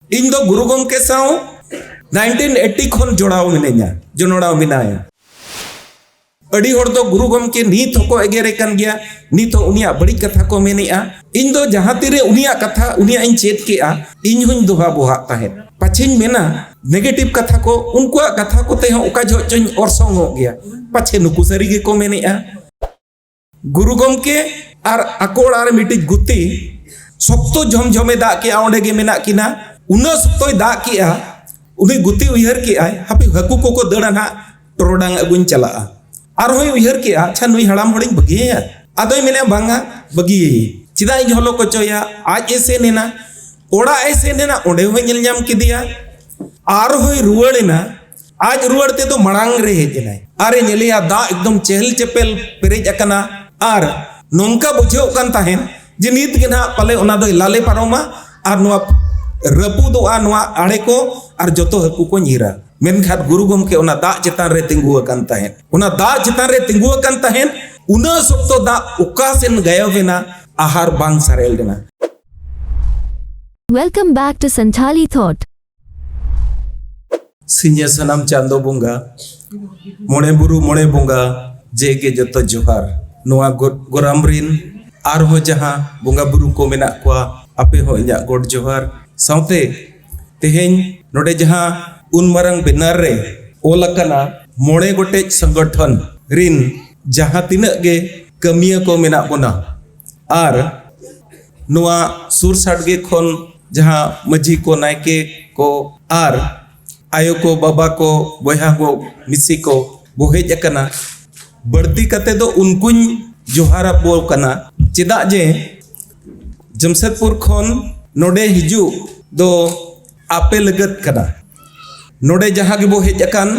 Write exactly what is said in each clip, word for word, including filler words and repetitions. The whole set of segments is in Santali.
ᱤᱧ ᱫᱚ ᱜᱩᱨᱩ ᱜᱚᱢᱠᱮ ᱥᱟᱶ ᱱᱟᱭᱤᱱᱴᱤᱱ ᱮᱭᱤᱴᱤ ᱠᱷᱚᱱ ᱡᱚᱲᱟᱣ ᱢᱤᱱᱟᱹᱧᱟ, ᱡᱚᱱᱚᱲᱟᱣ ᱢᱮᱱᱟᱭᱟ᱾ ᱟᱹᱰᱤ ᱦᱚᱲ ᱫᱚ ᱜᱩᱨᱩ ᱜᱚᱢᱠᱮ ᱱᱤᱛ ᱦᱚᱸᱠᱚ ᱮᱜᱮᱨᱮ ᱠᱟᱱ ᱜᱮᱭᱟ, ᱱᱤᱛ ᱦᱚᱸ ᱩᱱᱤᱭᱟᱜ ᱵᱟᱹᱲᱤᱡ ᱠᱟᱛᱷᱟ ᱠᱚ ᱢᱮᱱᱮᱜᱼᱟ᱾ ᱤᱧ ᱫᱚ ᱡᱟᱦᱟᱸ ᱛᱤᱨᱮ ᱩᱱᱤᱭᱟᱜ ᱠᱟᱛᱷᱟ, ᱩᱱᱤᱭᱟᱜ ᱤᱧ ᱪᱮᱫ ᱠᱮᱜᱼᱟ, ᱤᱧ ᱦᱚᱸᱧ ᱫᱚᱦᱟ ᱵᱚᱦᱟᱜ ᱛᱟᱦᱮᱸᱫ᱾ ᱯᱟᱪᱷᱮᱧ ᱢᱮᱱᱟ ᱱᱮᱜᱮᱴᱤᱵᱷ ᱠᱟᱛᱷᱟ ᱠᱚ, ᱩᱱᱠᱩᱣᱟᱜ ᱠᱟᱛᱷᱟ ᱠᱚᱛᱮ ᱦᱚᱸ ᱚᱠᱟ ᱡᱚᱦᱚᱜ ᱪᱚᱧ ᱚᱨᱥᱚᱝᱚᱜ ᱜᱮᱭᱟ, ᱯᱟᱪᱷᱮ ᱱᱩᱠᱩ ᱥᱟᱹᱨᱤ ᱜᱮᱠᱚ ᱢᱮᱱᱮᱜᱼᱟ᱾ ᱜᱩᱨᱩ ᱜᱚᱢᱠᱮ ᱟᱨ ᱟᱠᱚ ᱚᱲᱟᱜ ᱨᱮ ᱢᱤᱫᱴᱤᱡ ᱜᱩᱛᱤ ᱥᱚᱠᱛᱚ ᱡᱷᱚᱢᱡᱷᱚᱢᱮ ᱫᱟᱜ ᱠᱮᱜᱼᱟ, ᱚᱸᱰᱮ ᱜᱮ ᱢᱮᱱᱟᱜ ᱠᱤᱱᱟ᱾ ᱩᱱᱟᱹᱜ ᱥᱚᱠᱛᱚᱭ ᱫᱟᱜ ᱠᱮᱜᱼᱟ, ᱩᱱᱤ ᱜᱩᱛᱤ ᱩᱭᱦᱟᱹᱨ ᱠᱮᱜᱼᱟᱭ, "ᱦᱟᱯᱮ, ᱦᱟᱹᱠᱩ ᱠᱚᱠᱚ ᱫᱟᱹᱲᱟ ᱱᱟᱦᱟᱜ, ᱴᱚᱨᱚᱰᱟᱝ ᱟᱹᱜᱩᱧ ᱪᱟᱞᱟᱜᱼᱟ᱾" ᱟᱨᱦᱚᱸᱭ ᱩᱭᱦᱟᱹᱨ ᱠᱮᱜᱼᱟ, "ᱟᱪᱪᱷᱟ, ᱱᱩᱭ ᱦᱟᱲᱟᱢ ᱦᱚᱲᱤᱧ ᱵᱟᱹᱜᱤᱭᱟᱭᱟ?" ᱟᱫᱚᱭ ᱢᱮᱱᱮᱜᱼᱟ, "ᱵᱟᱝᱟ, ᱵᱟᱹᱜᱤᱭᱟᱭᱟᱹᱧ᱾ ᱪᱮᱫᱟᱜ ᱤᱧ ᱦᱚᱞᱚ ᱠᱚᱪᱚᱭᱟ?" ᱟᱡ ᱮ ᱥᱮᱱ ᱮᱱᱟ, ᱚᱲᱟᱜ ᱮ ᱥᱮᱱ ᱮᱱᱟ, ᱚᱸᱰᱮ ᱦᱚᱸᱭ ᱧᱮᱞ ᱧᱟᱢ ᱠᱮᱫᱮᱭᱟ᱾ ᱟᱨᱦᱚᱸᱭ ᱨᱩᱣᱟᱹᱲ ᱮᱱᱟ᱾ ᱟᱡ ᱨᱩᱣᱟᱹᱲ ᱛᱮᱫᱚ ᱢᱟᱲᱟᱝ ᱨᱮ ᱦᱮᱡ ᱮᱱᱟᱭ᱾ ᱟᱨᱮ ᱧᱮᱞᱮᱭᱟ, ᱫᱟᱜ ᱮᱠᱫᱚᱢ ᱪᱮᱦᱮᱞ ᱪᱮᱯᱮᱞ ᱯᱮᱨᱮᱡ ᱟᱠᱟᱱᱟ᱾ ᱟᱨ ᱱᱚᱝᱠᱟ ᱵᱩᱡᱷᱟᱹᱣ ᱠᱟᱱ ᱛᱟᱦᱮᱸᱫ ᱡᱮ ᱱᱤᱛ ᱜᱮ ᱱᱟᱦᱟᱜ ᱯᱟᱞᱮ ᱚᱱᱟ ᱫᱚᱭ ᱞᱟᱞᱮ ᱯᱟᱨᱚᱢᱟ ᱟᱨ ᱱᱚᱣᱟ ᱨᱟᱹᱯᱩᱫᱚᱜᱼᱟ, ᱱᱚᱣᱟ ᱟᱲᱮ ᱠᱚ, ᱟᱨ ᱡᱚᱛᱚ ᱦᱟᱹᱠᱩ ᱠᱚ ᱧᱤᱨᱟ᱾ ᱢᱮᱱᱠᱷᱟᱱ ᱜᱩᱨᱩ ᱜᱚᱢᱠᱮ ᱚᱱᱟ ᱫᱟᱜ ᱪᱮᱛᱟᱱ ᱨᱮ ᱛᱤᱸᱜᱩ ᱟᱠᱟᱱ ᱛᱟᱦᱮᱸᱫ᱾ ᱚᱱᱟ ᱫᱟᱜ ᱪᱮᱛᱟᱱ ᱨᱮ ᱛᱤᱸᱜᱩ ᱟᱠᱟᱱ ᱛᱟᱦᱮᱸᱫ᱾ ᱩᱱᱟᱹᱜ ᱥᱚᱠᱛᱚ ᱫᱟᱜ ᱚᱠᱟ ᱥᱮᱱ ᱜᱟᱭᱟᱵ ᱮᱱᱟ, ᱟᱦᱟᱨ ᱵᱟᱝ ᱥᱟᱨᱮᱲ ᱞᱮᱱᱟ᱾ Welcome back to Santhali Thought. ᱥᱤᱧ ᱥᱟᱱᱟᱢ ᱪᱟᱸᱫᱚ ᱵᱚᱸᱜᱟ, ᱢᱚᱬᱮ ᱵᱩᱨᱩ ᱢᱚᱬᱮ ᱵᱚᱸᱜᱟ, ᱡᱮ ᱜᱮ ᱡᱚᱛᱚ ᱡᱚᱦᱟᱨ᱾ ᱱᱚᱣᱟ ᱜᱚ-, ᱜᱚᱨᱟᱢ ᱨᱤᱱ ᱟᱨᱦᱚᱸ ᱡᱟᱦᱟᱸ ᱵᱚᱸᱜᱟ ᱵᱩᱨᱩ ᱠᱚ ᱢᱮᱱᱟᱜ ᱠᱚᱣᱟ, ᱟᱯᱮ ᱦᱚᱸ ᱤᱧᱟᱹᱜ ᱜᱚᱰ ᱡᱚᱦᱟᱨ᱾ ᱥᱟᱶᱛᱮ ᱛᱮᱦᱮᱧ ᱱᱚᱰᱮ ᱡᱟᱦᱟᱸ ᱩᱱ ᱢᱟᱨᱟᱝ ᱵᱮᱱᱟᱨ ᱨᱮ ᱚᱞ ᱟᱠᱟᱱᱟ, ᱢᱚᱬᱮ ᱜᱚᱴᱮᱡ ᱥᱚᱝᱜᱚᱴᱷᱚᱱ ᱨᱤᱱ ᱡᱟᱦᱟᱸ ᱛᱤᱱᱟᱹᱜ ᱜᱮ ᱠᱟᱹᱢᱤᱭᱟᱹ ᱠᱚ ᱢᱮᱱᱟᱜ ᱵᱚᱱᱟ, ᱟᱨ ᱱᱚᱣᱟ ᱥᱩᱨ ᱥᱟᱰᱜᱮ ᱠᱷᱚᱱ ᱡᱟᱦᱟᱸ ᱢᱟᱹᱡᱷᱤ ᱠᱚ, ᱱᱟᱭᱠᱮ ᱠᱚ, ᱟᱨ ᱟᱭᱳ ᱠᱚ, ᱵᱟᱵᱟ ᱠᱚ, ᱵᱚᱭᱦᱟ ᱠᱚ, ᱢᱤᱥᱤ ᱠᱚ ᱵᱚ ᱦᱮᱡ ᱟᱠᱟᱱᱟ, ᱵᱟᱹᱲᱛᱤ ᱠᱟᱛᱮ ᱫᱚ ᱩᱱᱠᱩᱧ ᱡᱚᱦᱟᱨ ᱟᱠᱚ ᱠᱟᱱᱟ᱾ ᱪᱮᱫᱟᱜ ᱡᱮ ᱡᱟᱢᱥᱮᱫᱽᱯᱩᱨ ᱠᱷᱚᱱ ᱱᱚᱰᱮ ᱦᱤᱡᱩᱜ ᱫᱚ ᱟᱯᱮ ᱞᱟᱹᱜᱤᱫ ᱠᱟᱱᱟ᱾ ᱱᱚᱰᱮ ᱡᱟᱦᱟᱸ ᱜᱮᱵᱚ ᱦᱮᱡ ᱟᱠᱟᱱ,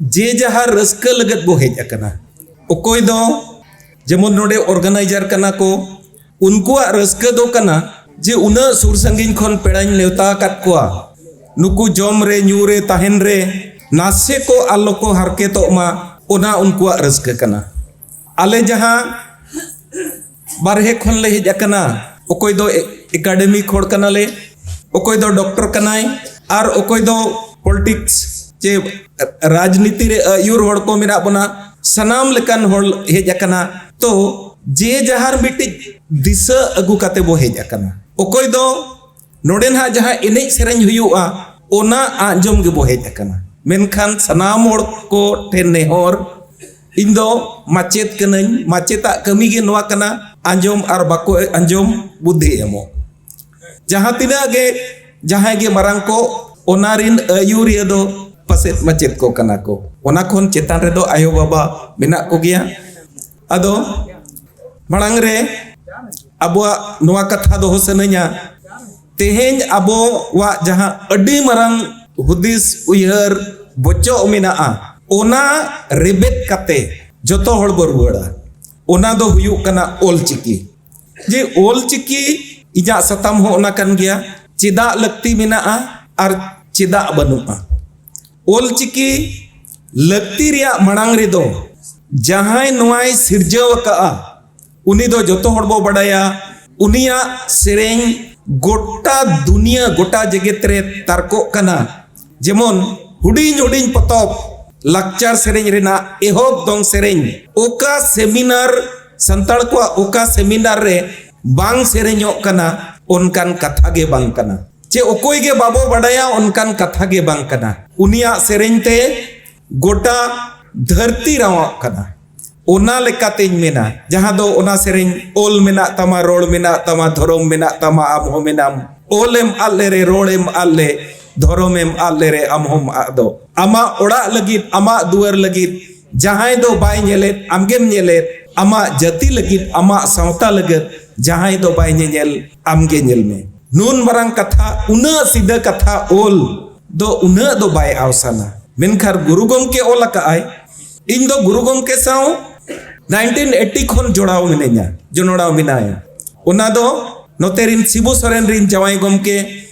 ᱡᱮ ᱡᱟᱦᱟᱸ ᱨᱟᱹᱥᱠᱟᱹ ᱞᱟᱹᱜᱤᱫ ᱵᱚ ᱦᱮᱡ ᱟᱠᱟᱱᱟ᱾ ᱚᱠᱚᱭ ᱫᱚ ᱡᱮᱢᱚᱱ ᱱᱚᱰᱮ ᱚᱨᱜᱟᱱᱟᱭᱡᱟᱨ ᱠᱟᱱᱟ ᱠᱚ, ᱩᱱᱠᱩᱣᱟᱜ ᱨᱟᱹᱥᱠᱟᱹ ᱫᱚ ᱠᱟᱱᱟ ᱡᱮ ᱩᱱᱟᱹᱜ ᱥᱩᱨ ᱥᱟᱺᱜᱤᱧ ᱠᱷᱚᱱ ᱯᱮᱲᱟᱧ ᱱᱮᱣᱛᱟ ᱟᱠᱟᱫ ᱠᱚᱣᱟ, ᱱᱩᱠᱩ ᱡᱚᱢ ᱨᱮ, ᱧᱩ ᱨᱮ, ᱛᱟᱦᱮᱱ ᱨᱮ ᱱᱟᱥᱮ ᱠᱚ ᱟᱞᱚ ᱠᱚ ᱦᱟᱨᱠᱮᱛᱚᱜ ᱢᱟ, ᱚᱱᱟ ᱩᱱᱠᱩᱣᱟᱜ ᱨᱟᱹᱥᱠᱟᱹ ᱠᱟᱱᱟ᱾ ᱟᱞᱮ ᱡᱟᱦᱟᱸ ᱵᱟᱨᱦᱮ ᱠᱷᱚᱱ ᱞᱮ ᱦᱮᱡ ᱟᱠᱟᱱᱟ, ᱚᱠᱚᱭ ᱫᱚ ᱮ-, ᱮᱠᱟᱰᱮᱢᱤᱠ ᱦᱚᱲ ᱠᱟᱱᱟᱞᱮ, ᱚᱠᱚᱭ ᱫᱚ ᱰᱚᱠᱴᱚᱨ ᱠᱟᱱᱟᱭ, ᱟᱨ ᱚᱠᱚᱭ ᱫᱚ ᱯᱚᱞᱤᱴᱤᱠᱥ ᱪᱮ ᱨᱟᱡᱽᱱᱤᱛᱤ ᱨᱮ ᱟᱹᱭᱩᱨ ᱦᱚᱲ ᱠᱚ ᱢᱮᱱᱟᱜ ᱵᱚᱱᱟ, ᱥᱟᱱᱟᱢ ᱞᱮᱠᱟᱱ ᱦᱚᱲ ᱦᱮᱡ ᱟᱠᱟᱱᱟ᱾ ᱛᱚ ᱡᱮ ᱡᱟᱦᱟᱨ ᱢᱤᱫᱴᱤᱡ ᱫᱤᱥᱟᱹ ᱟᱹᱜᱩ ᱠᱟᱛᱮ ᱵᱚ ᱦᱮᱡ ᱟᱠᱟᱱᱟ᱾ ᱚᱠᱚᱭ ᱫᱚ ᱱᱚᱰᱮ ᱱᱟᱦᱟᱜ ᱡᱟᱦᱟᱸ ᱮᱱᱮᱡ ᱥᱮᱨᱮᱧ ᱦᱩᱭᱩᱜᱼᱟ, ᱚᱱᱟ ᱟᱸᱡᱚᱢ ᱜᱮᱵᱚ ᱦᱮᱡ ᱟᱠᱟᱱᱟ᱾ ᱢᱮᱱᱠᱷᱟᱱ ᱥᱟᱱᱟᱢ ᱦᱚᱲ ᱠᱚ ᱴᱷᱮᱱ ᱱᱮᱦᱚᱨ, ᱤᱧ ᱫᱚ ᱢᱟᱪᱮᱫ ᱠᱟᱹᱱᱟᱹᱧ, ᱢᱟᱪᱮᱫᱟᱜ ᱠᱟᱹᱢᱤ ᱜᱮ ᱱᱚᱣᱟ ᱠᱟᱱᱟ, ᱟᱸᱡᱚᱢ ᱟᱨ ᱵᱟᱠᱚ ᱟᱸᱡᱚᱢ ᱵᱩᱫᱽᱫᱷᱤ ᱮᱢᱚᱜ᱾ ᱡᱟᱦᱟᱸ ᱛᱤᱱᱟᱹᱜ ᱜᱮ ᱡᱟᱦᱟᱸᱭ ᱜᱮ ᱢᱟᱨᱟᱝ ᱠᱚ, ᱚᱱᱟ ᱨᱤᱱ ᱟᱹᱭᱩᱨᱤᱭᱟᱹ ᱫᱚ ᱯᱟᱥᱮᱡ ᱢᱟᱪᱮᱫ ᱠᱚ ᱠᱟᱱᱟ ᱠᱚ᱾ ᱚᱱᱟ ᱠᱷᱚᱱ ᱪᱮᱛᱟᱱ ᱨᱮᱫᱚ ᱟᱭᱳ ᱵᱟᱵᱟ ᱢᱮᱱᱟᱜ ᱠᱚᱜᱮᱭᱟ᱾ ᱟᱫᱚ ᱢᱟᱲᱟᱝ ᱨᱮ ᱟᱵᱚᱣᱟᱜ ᱱᱚᱣᱟ ᱠᱟᱛᱷᱟ ᱫᱚᱦᱚ ᱥᱟᱱᱟᱧᱟ, ᱛᱮᱦᱮᱧ ᱟᱵᱚᱣᱟᱜ ᱡᱟᱦᱟᱸ ᱟᱹᱰᱤ ᱢᱟᱨᱟᱝ ᱦᱩᱫᱤᱥ ᱩᱭᱦᱟᱹᱨ ᱵᱚᱪᱚᱜ ᱢᱮᱱᱟᱜᱼᱟ, ᱚᱱᱟ ᱨᱮᱵᱮᱫ ᱠᱟᱛᱮ ᱡᱚᱛᱚ ᱦᱚᱲ ᱵᱚ ᱨᱩᱣᱟᱹᱲᱟ᱾ ᱚᱱᱟ ᱫᱚ ᱦᱩᱭᱩᱜ ᱠᱟᱱᱟ ᱚᱞ ᱪᱤᱠᱤ᱾ ᱡᱮ ᱚᱞ ᱪᱤᱠᱤ ᱤᱧᱟᱹᱜ ᱥᱟᱛᱟᱢ ᱦᱚᱸ ᱚᱱᱟ ᱠᱟᱱ ᱜᱮᱭᱟ, ᱪᱮᱫᱟᱜ ᱞᱟᱹᱠᱛᱤ ᱢᱮᱱᱟᱜᱼᱟ ᱟᱨ ᱪᱮᱫᱟᱜ ᱵᱟᱹᱱᱩᱜᱼᱟ᱾ ᱚᱞ ᱪᱤᱠᱤ ᱞᱟᱹᱠᱛᱤ ᱨᱮᱭᱟᱜ ᱢᱟᱲᱟᱝ ᱨᱮᱫᱚ ᱡᱟᱦᱟᱸᱭ ᱱᱚᱣᱟᱭ ᱥᱤᱨᱡᱟᱹᱣ ᱟᱠᱟᱫᱼᱟ, ᱩᱱᱤ ᱫᱚ ᱡᱚᱛᱚ ᱦᱚᱲ ᱵᱚ ᱵᱟᱰᱟᱭᱟ, ᱩᱱᱤᱭᱟᱜ ᱥᱮᱨᱮᱧ ᱜᱚᱴᱟ ᱫᱩᱱᱤᱭᱟᱹ, ᱜᱚᱴᱟ ᱡᱮᱜᱮᱛ ᱨᱮ ᱛᱟᱨᱠᱚᱜ ᱠᱟᱱᱟ᱾ ᱡᱮᱢᱚᱱ ᱦᱩᱰᱤᱧ ᱦᱩᱰᱤᱧ ᱯᱚᱛᱚᱵ, ᱞᱟᱠᱪᱟᱨ ᱥᱮᱨᱮᱧ ᱨᱮᱱᱟᱜ ᱮᱦᱚᱵ ᱫᱚᱝ ᱥᱮᱨᱮᱧ, ᱚᱠᱟ ᱥᱮᱢᱤᱱᱟᱨ, ᱥᱟᱱᱛᱟᱲ ᱠᱚᱣᱟᱜ ᱚᱠᱟ ᱥᱮᱢᱤᱱᱟᱨ ᱨᱮ ᱵᱟᱝ ᱥᱮᱨᱮᱧᱚᱜ ᱠᱟᱱᱟ, ᱚᱱᱠᱟᱱ ᱠᱟᱛᱷᱟ ᱜᱮ ᱵᱟᱝ ᱠᱟᱱᱟ᱾ ᱪᱮ ᱚᱠᱚᱭ ᱜᱮ ᱵᱟᱵᱚ ᱵᱟᱰᱟᱭᱟ, ᱚᱱᱠᱟᱱ ᱠᱟᱛᱷᱟ ᱜᱮ ᱵᱟᱝ ᱠᱟᱱᱟ᱾ ᱩᱱᱤᱭᱟᱜ ᱥᱮᱨᱮᱧ ᱛᱮ ᱜᱚᱴᱟ ᱫᱷᱟᱹᱨᱛᱤ ᱨᱟᱣᱟᱜ ᱠᱟᱱᱟ᱾ ᱚᱱᱟ ᱞᱮᱠᱟᱛᱮᱧ ᱢᱮᱱᱟ, ᱡᱟᱦᱟᱸ ᱫᱚ ᱚᱱᱟ ᱥᱮᱨᱮᱧ, ᱚᱞ ᱢᱮᱱᱟᱜ ᱛᱟᱢᱟ, ᱨᱚᱲ ᱢᱮᱱᱟᱜ ᱛᱟᱢᱟ, ᱫᱷᱚᱨᱚᱢ ᱢᱮᱱᱟᱜ ᱛᱟᱢᱟ, ᱟᱢ ᱦᱚᱸ ᱢᱮᱱᱟᱢ᱾ ᱚᱞ ᱮᱢ ᱟᱫ ᱞᱮᱨᱮ, ᱨᱚᱲ ᱮᱢ ᱟᱫ ᱞᱮ, ᱫᱷᱚᱨᱚᱢ ᱮᱢ ᱟᱫ ᱞᱮᱨᱮ, ᱟᱢ ᱦᱚᱸᱢ ᱟᱫᱚᱜ᱾ ᱟᱢᱟᱜ ᱚᱲᱟᱜ ᱞᱟᱹᱜᱤᱫ, ᱟᱢᱟᱜ ᱫᱩᱣᱟᱹᱨ ᱞᱟᱹᱜᱤᱫ ᱡᱟᱦᱟᱸᱭ ᱫᱚ ᱵᱟᱭ ᱧᱮᱞᱮᱫ, ᱟᱢᱜᱮᱢ ᱧᱮᱞᱮᱫ᱾ ᱟᱢᱟᱜ ᱡᱟᱹᱛᱤ ᱞᱟᱹᱜᱤᱫ, ᱟᱢᱟᱜ ᱥᱟᱶᱛᱟ ᱞᱟᱹᱜᱤᱫ ᱡᱟᱦᱟᱸᱭ ᱫᱚ ᱵᱟᱭ ᱧᱮᱧᱮᱞ, ᱟᱢᱜᱮ ᱧᱮᱞ ᱢᱮ᱾ ᱱᱩᱱ ᱢᱟᱨᱟᱝ ᱠᱟᱛᱷᱟ, ᱩᱱᱟᱹᱜ ᱥᱤᱫᱷᱟᱹ ᱠᱟᱛᱷᱟ ᱚᱞ ᱫᱚ ᱩᱱᱟᱹᱜ ᱫᱚ ᱵᱟᱭ ᱟᱣᱥᱟᱱᱟ᱾ ᱢᱮᱱᱠᱷᱟᱱ ᱜᱩᱨᱩ ᱜᱚᱢᱠᱮ ᱚᱞ ᱟᱠᱟᱫ ᱟᱭ, ᱤᱧ ᱫᱚ ᱜᱩᱨᱩ ᱜᱚᱢᱠᱮ ᱥᱟᱶ ᱱᱟᱭᱤᱱᱴᱤᱱ ᱮᱭᱤᱴᱤ ᱠᱷᱚᱱ ᱡᱚᱲᱟᱣ ᱢᱤᱱᱟᱹᱧᱟ, ᱡᱚᱱᱚᱲᱟᱣ ᱢᱮᱱᱟᱭᱟ᱾ ᱚᱱᱟ ᱫᱚ ᱱᱚᱛᱮ ᱨᱤᱱ ᱥᱤᱵᱩ ᱥᱚᱨᱮᱱ ᱨᱤᱱ ᱡᱟᱶᱟᱭ ᱜᱚᱢᱠᱮ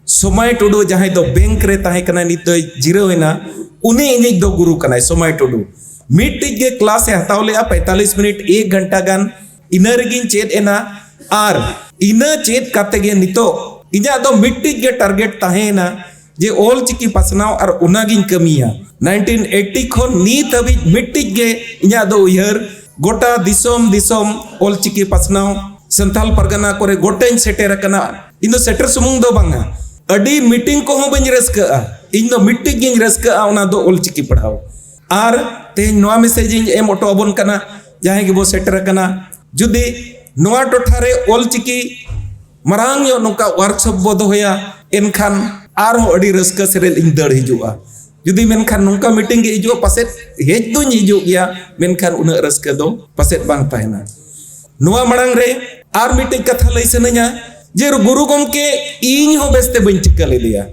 ᱥᱚᱢᱟᱭ ᱴᱩᱰᱩ, ᱡᱟᱦᱟᱸᱭ ᱫᱚ ᱵᱮᱝᱠ ᱨᱮ ᱛᱟᱦᱮᱸ ᱠᱟᱱᱟ, ᱱᱤᱛ ᱫᱚᱭ ᱡᱤᱨᱟᱹᱣ ᱮᱱᱟ, ᱩᱱᱤ ᱤᱧᱤᱡ ᱫᱚ ᱜᱩᱨᱩ ᱠᱟᱱᱟᱭ, ᱥᱚᱢᱟᱭ ᱴᱩᱰᱩ᱾ ᱢᱤᱫᱴᱤᱡ ᱜᱮ ᱠᱞᱟᱥ ᱮ ᱦᱟᱛᱟᱣ ᱞᱮᱜᱼᱟ, ᱯᱚᱸᱭᱛᱟᱞᱤᱥ ᱢᱤᱱᱤᱴ, ᱮᱠ ᱜᱷᱚᱱᱴᱟ ᱜᱟᱱ, ᱤᱱᱟᱹ ᱨᱮᱜᱤᱧ ᱪᱮᱫ ᱮᱱᱟ᱾ ᱟᱨ ᱤᱱᱟᱹ ᱪᱮᱫ ᱠᱟᱛᱮ ᱜᱮ ᱱᱤᱛᱚᱜ ᱤᱧᱟᱹᱜ ᱫᱚ ᱢᱤᱫᱴᱤᱡ ᱜᱮ ᱴᱟᱨᱜᱮᱴ ᱛᱟᱦᱮᱸᱭᱮᱱᱟ, ᱡᱮ ᱚᱞ ᱪᱤᱠᱤ ᱯᱟᱥᱱᱟᱣ, ᱟᱨ ᱚᱱᱟᱜᱤᱧ ᱠᱟᱹᱢᱤᱭᱟ᱾ ᱱᱟᱭᱤᱱᱴᱤᱱ ᱮᱭᱤᱴᱤ ᱠᱷᱚᱱ ᱱᱤᱛ ᱦᱟᱹᱵᱤᱡ ᱢᱤᱫᱴᱤᱡ ᱜᱮ ᱤᱧᱟᱹᱜ ᱫᱚ ᱩᱭᱦᱟᱹᱨ, ᱜᱚᱴᱟ ᱫᱤᱥᱚᱢ ᱫᱤᱥᱚᱢ ᱚᱞ ᱪᱤᱠᱤ ᱯᱟᱥᱱᱟᱣ ᱥᱟᱱᱛᱟᱞ ᱯᱟᱨᱜᱟᱱᱟ ᱠᱚᱨᱮ ᱜᱚᱴᱟᱧ ᱥᱮᱴᱮᱨ ᱟᱠᱟᱱᱟ᱾ ᱤᱧ ᱫᱚ ᱥᱮᱴᱮᱨ ᱥᱩᱢᱩᱝ ᱫᱚ ᱵᱟᱝᱟ, ᱟᱹᱰᱤ ᱢᱤᱴᱤᱝ ᱠᱚᱦᱚᱸ ᱵᱟᱹᱧ ᱨᱟᱹᱥᱠᱟᱹᱜᱼᱟ᱾ ᱤᱧ ᱫᱚ ᱢᱤᱫᱴᱤᱡ ᱜᱤᱧ ᱨᱟᱹᱥᱠᱟᱹᱜᱼᱟ, ᱚᱱᱟ ᱫᱚ ᱚᱞ ᱪᱤᱠᱤ ᱯᱟᱲᱦᱟᱣ᱾ ᱟᱨ ᱛᱮᱦᱮᱧ ᱱᱚᱣᱟ ᱢᱮᱥᱮᱡᱽ ᱤᱧ ᱮᱢ ᱦᱚᱴᱚ ᱟᱵᱚᱱ ᱠᱟᱱᱟ, ᱡᱟᱦᱟᱸᱭ ᱜᱮᱵᱚ ᱥᱮᱴᱮᱨ ᱟᱠᱟᱱᱟ, ᱡᱩᱫᱤ ᱱᱚᱣᱟ ᱴᱚᱴᱷᱟ ᱨᱮ ᱚᱞ ᱪᱤᱠᱤ ᱢᱟᱨᱟᱝ ᱧᱚᱜ ᱱᱚᱝᱠᱟ ᱣᱟᱨᱠᱥᱚᱯ ᱵᱚ ᱫᱚᱦᱚᱭᱟ, ᱮᱱᱠᱷᱟᱱ ᱟᱨᱦᱚᱸ ᱟᱹᱰᱤ ᱨᱟᱹᱥᱠᱟᱹ ᱥᱮᱨᱮᱧ ᱤᱧ ᱫᱟᱹᱲ ᱦᱤᱡᱩᱜᱼᱟ᱾ ᱡᱩᱫᱤ ᱢᱮᱱᱠᱷᱟᱱ ᱱᱚᱝᱠᱟ ᱢᱤᱴᱤᱝ ᱜᱮ ᱦᱤᱡᱩᱜᱼᱟ, ᱯᱟᱥᱮᱡ ᱦᱮᱡ ᱫᱩᱧ ᱦᱤᱡᱩᱜ ᱜᱮᱭᱟ, ᱢᱮᱱᱠᱷᱟᱱ ᱩᱱᱟᱹᱜ ᱨᱟᱹᱥᱠᱟᱹ ᱫᱚ ᱯᱟᱥᱮᱡ ᱵᱟᱝ ᱛᱟᱦᱮᱱᱟ᱾ ᱱᱚᱣᱟ ᱢᱟᱲᱟᱝ ᱨᱮ ᱟᱨ ᱢᱤᱫᱴᱮᱡ ᱠᱟᱛᱷᱟ ᱞᱟᱹᱭ ᱥᱟᱱᱟᱧᱟ, ᱡᱮ ᱜᱩᱨᱩ ᱜᱚᱢᱠᱮ ᱤᱧ ᱦᱚᱸ ᱵᱮᱥᱛᱮ ᱵᱟᱹᱧ ᱴᱷᱤᱠᱟᱹ ᱞᱮᱫᱮᱭᱟ᱾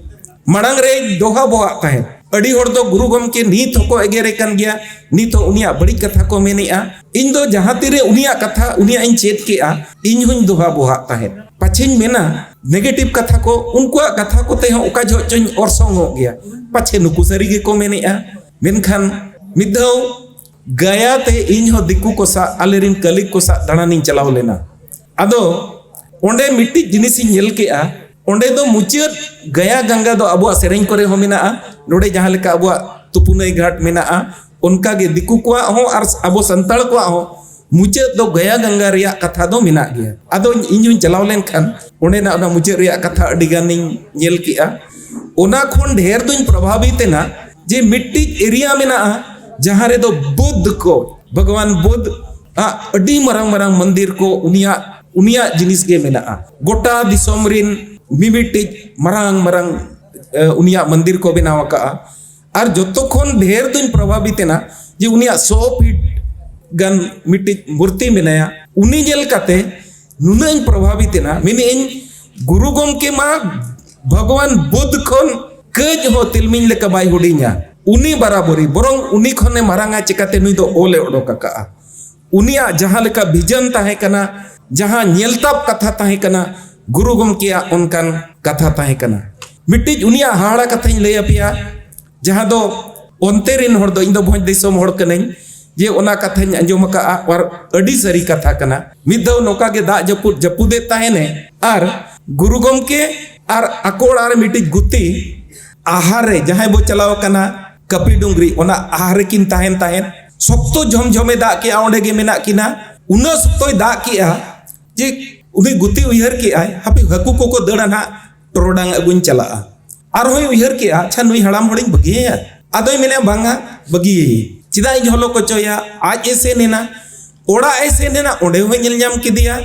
ᱢᱟᱲᱟᱝ ᱨᱮ ᱫᱚᱦᱟ ᱵᱚᱦᱟᱜ ᱛᱟᱦᱮᱸᱫ᱾ ᱟᱹᱰᱤ ᱦᱚᱲ ᱫᱚ ᱜᱩᱨᱩ ᱜᱚᱢᱠᱮ ᱱᱤᱛ ᱦᱚᱸᱠᱚ ᱮᱜᱮᱨᱮ ᱠᱟᱱ ᱜᱮᱭᱟ, ᱱᱤᱛ ᱦᱚᱸ ᱩᱱᱤᱭᱟᱜ ᱵᱟᱹᱲᱤᱡ ᱠᱟᱛᱷᱟ ᱠᱚ ᱢᱮᱱᱮᱜᱼᱟ᱾ ᱤᱧ ᱫᱚ ᱡᱟᱦᱟᱸ ᱛᱤᱨᱮ ᱩᱱᱤᱭᱟᱜ ᱠᱟᱛᱷᱟ, ᱩᱱᱤᱭᱟᱜ ᱤᱧ ᱪᱮᱫ ᱠᱮᱜᱼᱟ, ᱤᱧ ᱦᱚᱸᱧ ᱫᱚᱦᱟ ᱵᱚᱦᱟᱜ ᱛᱟᱦᱮᱸᱫ᱾ ᱯᱟᱪᱷᱮᱧ ᱢᱮᱱᱟ, ᱱᱮᱜᱮᱴᱤᱵᱷ ᱠᱟᱛᱷᱟ ᱠᱚ, ᱩᱱᱠᱩᱣᱟᱜ ᱠᱟᱛᱷᱟ ᱠᱚᱛᱮ ᱦᱚᱸ ᱚᱠᱟ ᱡᱚᱦᱚᱜ ᱪᱚᱧ ᱚᱨᱥᱚᱝᱚᱜ ᱜᱮᱭᱟ, ᱯᱟᱪᱷᱮ ᱱᱩᱠᱩ ᱥᱟᱹᱨᱤ ᱜᱮᱠᱚ ᱢᱮᱱᱮᱜᱼᱟ᱾ ᱢᱮᱱᱠᱷᱟᱱ ᱢᱤᱫ ᱫᱷᱟᱣ ᱜᱟᱭᱟ ᱛᱮ ᱤᱧ ᱦᱚᱸ ᱫᱤᱠᱩ ᱠᱚ ᱥᱟᱶ, ᱟᱞᱮᱨᱮᱱ ᱠᱟᱹᱞᱤᱠ ᱠᱚ ᱥᱟᱶ ᱫᱟᱬᱟᱱᱤᱧ ᱪᱟᱞᱟᱣ ᱞᱮᱱᱟ᱾ ᱟᱫᱚ ᱚᱸᱰᱮ ᱢᱤᱫᱴᱤᱡ ᱡᱤᱱᱤᱥᱤᱧ ᱧᱮᱞ ᱠᱮᱜᱼᱟ, ᱚᱸᱰᱮ ᱫᱚ ᱢᱩᱪᱟᱹᱫ ᱜᱟᱭᱟ ᱜᱟᱝᱜᱟ ᱫᱚ ᱟᱵᱚᱣᱟᱜ ᱥᱮᱨᱮᱧ ᱠᱚᱨᱮ ᱦᱚᱸ ᱢᱮᱱᱟᱜᱼᱟ, ᱱᱚᱰᱮ ᱡᱟᱦᱟᱸ ᱞᱮᱠᱟ ᱟᱵᱚᱣᱟᱜ ᱛᱩᱯᱩᱱᱟᱹᱭ ᱜᱷᱟᱴ ᱢᱮᱱᱟᱜᱼᱟ, ᱚᱱᱠᱟᱜᱮ ᱫᱤᱠᱩ ᱠᱚᱣᱟᱜ ᱦᱚᱸ ᱟᱨ ᱟᱵᱚ ᱥᱟᱱᱛᱟᱲ ᱠᱚᱣᱟᱜ ᱦᱚᱸ ᱢᱩᱪᱟᱹᱫ ᱫᱚ ᱜᱟᱭᱟ ᱜᱟᱝᱜᱟ ᱨᱮᱭᱟᱜ ᱠᱟᱛᱷᱟ ᱫᱚ ᱢᱮᱱᱟᱜ ᱜᱮᱭᱟ᱾ ᱟᱫᱚ ᱤᱧ ᱦᱚᱸᱧ ᱪᱟᱞᱟᱣ ᱞᱮᱱᱠᱷᱟᱱ ᱚᱸᱰᱮᱱᱟᱜ ᱚᱱᱟ ᱢᱩᱪᱟᱹᱫ ᱨᱮᱭᱟᱜ ᱠᱟᱛᱷᱟ ᱟᱹᱰᱤ ᱜᱟᱱᱤᱧ ᱧᱮᱞ ᱠᱮᱜᱼᱟ᱾ ᱚᱱᱟ ᱠᱷᱚᱱ ᱰᱷᱮᱨ ᱫᱩᱧ ᱯᱨᱚᱵᱷᱟᱵᱤᱛ ᱮᱱᱟ ᱡᱮ ᱢᱤᱫᱴᱤᱡ ᱮᱨᱤᱭᱟ ᱢᱮᱱᱟᱜᱼᱟ, ᱡᱟᱦᱟᱸ ᱨᱮᱫᱚ ᱵᱩᱫᱷ ᱠᱚ, ᱵᱷᱟᱜᱽᱣᱟᱱ ᱵᱩᱫᱷ ᱟᱜ ᱟᱹᱰᱤ ᱢᱟᱨᱟᱝ ᱢᱟᱨᱟᱝ ᱢᱚᱱᱫᱤᱨ ᱠᱚ, ᱩᱱᱤᱭᱟᱜ, ᱩᱱᱤᱭᱟᱜ ᱡᱤᱱᱤᱥ ᱜᱮ ᱢᱮᱱᱟᱜᱼᱟ᱾ ᱜᱚᱴᱟ ᱫᱤᱥᱚᱢ ᱨᱤᱱ ᱢᱤᱢᱤᱫᱴᱤᱡ ᱢᱟᱨᱟᱝ ᱢᱟᱨᱟᱝ, ᱮ, ᱩᱱᱤᱭᱟᱜ ᱢᱚᱱᱫᱤᱨ ᱠᱚ ᱵᱮᱱᱟᱣ ᱟᱠᱟᱜᱼᱟ᱾ ᱟᱨ ᱡᱚᱛᱚ ᱠᱷᱚᱱ ᱰᱷᱮᱨ ᱫᱩᱧ ᱯᱨᱚᱵᱷᱟᱵᱤᱛ ᱮᱱᱟ ᱡᱮ ᱩᱱᱤᱭᱟᱜ ᱥᱚ ᱯᱷᱤᱴ ᱜᱟᱱ ᱢᱤᱫᱴᱤᱡ ᱢᱩᱨᱛᱤ ᱢᱮᱱᱟᱭᱟ᱾ ᱩᱱᱤ ᱧᱮᱞ ᱠᱟᱛᱮ ᱱᱩᱱᱟᱹᱜ ᱤᱧ ᱯᱨᱚᱵᱷᱟᱵᱤᱛ ᱮᱱᱟ, ᱢᱮᱱᱮᱫ ᱟᱹᱧ, ᱜᱩᱨᱩ ᱜᱚᱢᱠᱮ ᱢᱟ ᱵᱷᱟᱜᱽᱣᱟᱱ ᱵᱩᱫᱷ ᱠᱷᱚᱱ ᱠᱟᱹᱡ ᱦᱚᱸ ᱛᱤᱞᱢᱤᱧ ᱞᱮᱠᱟ ᱵᱟᱭ ᱦᱩᱰᱤᱧᱟ᱾ ᱩᱱᱤ ᱵᱟᱨᱟᱵᱚᱨᱤ, ᱵᱚᱨᱚᱝ ᱩᱱᱤ ᱠᱷᱚᱱᱮ ᱢᱟᱨᱟᱝᱟ, ᱪᱤᱠᱟᱛᱮ ᱱᱩᱭ ᱫᱚ ᱚᱞᱮ ᱚᱰᱚᱠ ᱟᱠᱟᱜᱼᱟ᱾ ᱩᱱᱤᱭᱟᱜ ᱡᱟᱦᱟᱸ ᱞᱮᱠᱟ ᱵᱷᱤᱡᱚᱱ ᱛᱟᱦᱮᱸ ᱠᱟᱱᱟ, ᱡᱟᱦᱟᱸ ᱧᱮᱞᱛᱟᱵ ᱠᱟᱛᱷᱟ ᱛᱟᱦᱮᱸ ᱠᱟᱱᱟ, ᱜᱩᱨᱩ ᱜᱚᱢᱠᱮᱭᱟᱜ ᱚᱱᱠᱟᱱ ᱠᱟᱛᱷᱟ ᱛᱟᱦᱮᱸ ᱠᱟᱱᱟ᱾ ᱢᱤᱫᱴᱤᱡ ᱩᱱᱤᱭᱟᱜ ᱦᱟᱦᱟᱲᱟ ᱠᱟᱛᱷᱟᱧ ᱞᱟᱹᱭ ᱟᱯᱮᱭᱟ, ᱡᱟᱦᱟᱸ ᱫᱚ ᱚᱱᱛᱮ ᱨᱮᱱ ᱦᱚᱲ ᱫᱚ, ᱤᱧ ᱫᱚ ᱵᱷᱚᱸᱡᱽ ᱫᱤᱥᱚᱢ ᱦᱚᱲ ᱠᱟᱹᱱᱟᱹᱧ, ᱡᱮ ᱚᱱᱟ ᱠᱟᱛᱷᱟᱧ ᱟᱸᱡᱚᱢ ᱟᱠᱟᱜᱼᱟ, ᱟᱨ ᱟᱹᱰᱤ ᱥᱟᱹᱨᱤ ᱠᱟᱛᱷᱟ ᱠᱟᱱᱟ᱾ ᱢᱤᱫ ᱫᱷᱟᱣ ᱱᱚᱝᱠᱟ ᱜᱮ ᱫᱟᱜ ᱡᱟᱹᱯᱩᱫ ᱡᱟᱹᱯᱩᱫᱮᱫ ᱛᱟᱦᱮᱱᱮ, ᱟᱨ ᱜᱩᱨᱩ ᱜᱚᱢᱠᱮ ᱟᱨ ᱟᱠᱚ ᱚᱲᱟᱜ ᱨᱮ ᱢᱤᱫᱴᱤᱡ ᱜᱩᱛᱤ ᱟᱦᱟᱨ ᱨᱮ ᱡᱟᱦᱟᱸᱭ ᱵᱚ ᱪᱟᱞᱟᱣ ᱠᱟᱱᱟ, ᱠᱟᱹᱯᱤ ᱰᱩᱝᱨᱤ, ᱚᱱᱟ ᱟᱦᱟᱨ ᱨᱮᱠᱤᱱ ᱛᱟᱦᱮᱱ ᱛᱟᱦᱮᱸᱫ᱾ ᱥᱚᱠᱛᱚ ᱡᱷᱚᱢᱡᱷᱚᱢᱮ ᱫᱟᱜ ᱠᱮᱜᱼᱟ, ᱚᱸᱰᱮ ᱜᱮ ᱢᱮᱱᱟᱜ ᱠᱤᱱᱟ᱾ ᱩᱱᱟᱹᱜ ᱥᱚᱠᱛᱚᱭ ᱫᱟᱜ ᱠᱮᱜᱼᱟ ᱡᱮ ᱩᱱᱤ ᱜᱩᱛᱤ ᱩᱭᱦᱟᱹᱨ ᱠᱮᱜᱼᱟᱭ, ᱦᱟᱯᱮ ᱦᱟᱹᱠᱩ ᱠᱚᱠᱚ ᱫᱟᱹᱲᱟ ᱱᱟᱦᱟᱜ, ᱴᱚᱨᱚᱰᱟᱝ ᱟᱹᱜᱩᱧ ᱪᱟᱞᱟᱜᱼᱟ᱾ ᱟᱨᱦᱚᱸᱭ ᱩᱭᱦᱟᱹᱨ ᱠᱮᱜᱼᱟ, ᱟᱪᱪᱷᱟ, ᱱᱩᱭ ᱦᱟᱲᱟᱢ ᱦᱚᱲᱤᱧ ᱵᱟᱹᱜᱤᱭᱟᱭᱟ? ᱟᱫᱚᱭ ᱢᱮᱱᱮᱜᱼᱟ, ᱵᱟᱝᱟ, ᱵᱟᱹᱜᱤᱭᱟᱭᱟᱹᱧ᱾ ᱪᱮᱫᱟᱜ ᱤᱧ ᱦᱚᱞᱚ ᱠᱚᱪᱚᱭᱟ? ᱟᱡ ᱮ ᱥᱮᱱ ᱮᱱᱟ, ᱚᱲᱟᱜ ᱮ ᱥᱮᱱ ᱮᱱᱟ, ᱚᱸᱰᱮ ᱦᱚᱸᱭ ᱧᱮᱞ ᱧᱟᱢ ᱠᱮᱫᱮᱭᱟ᱾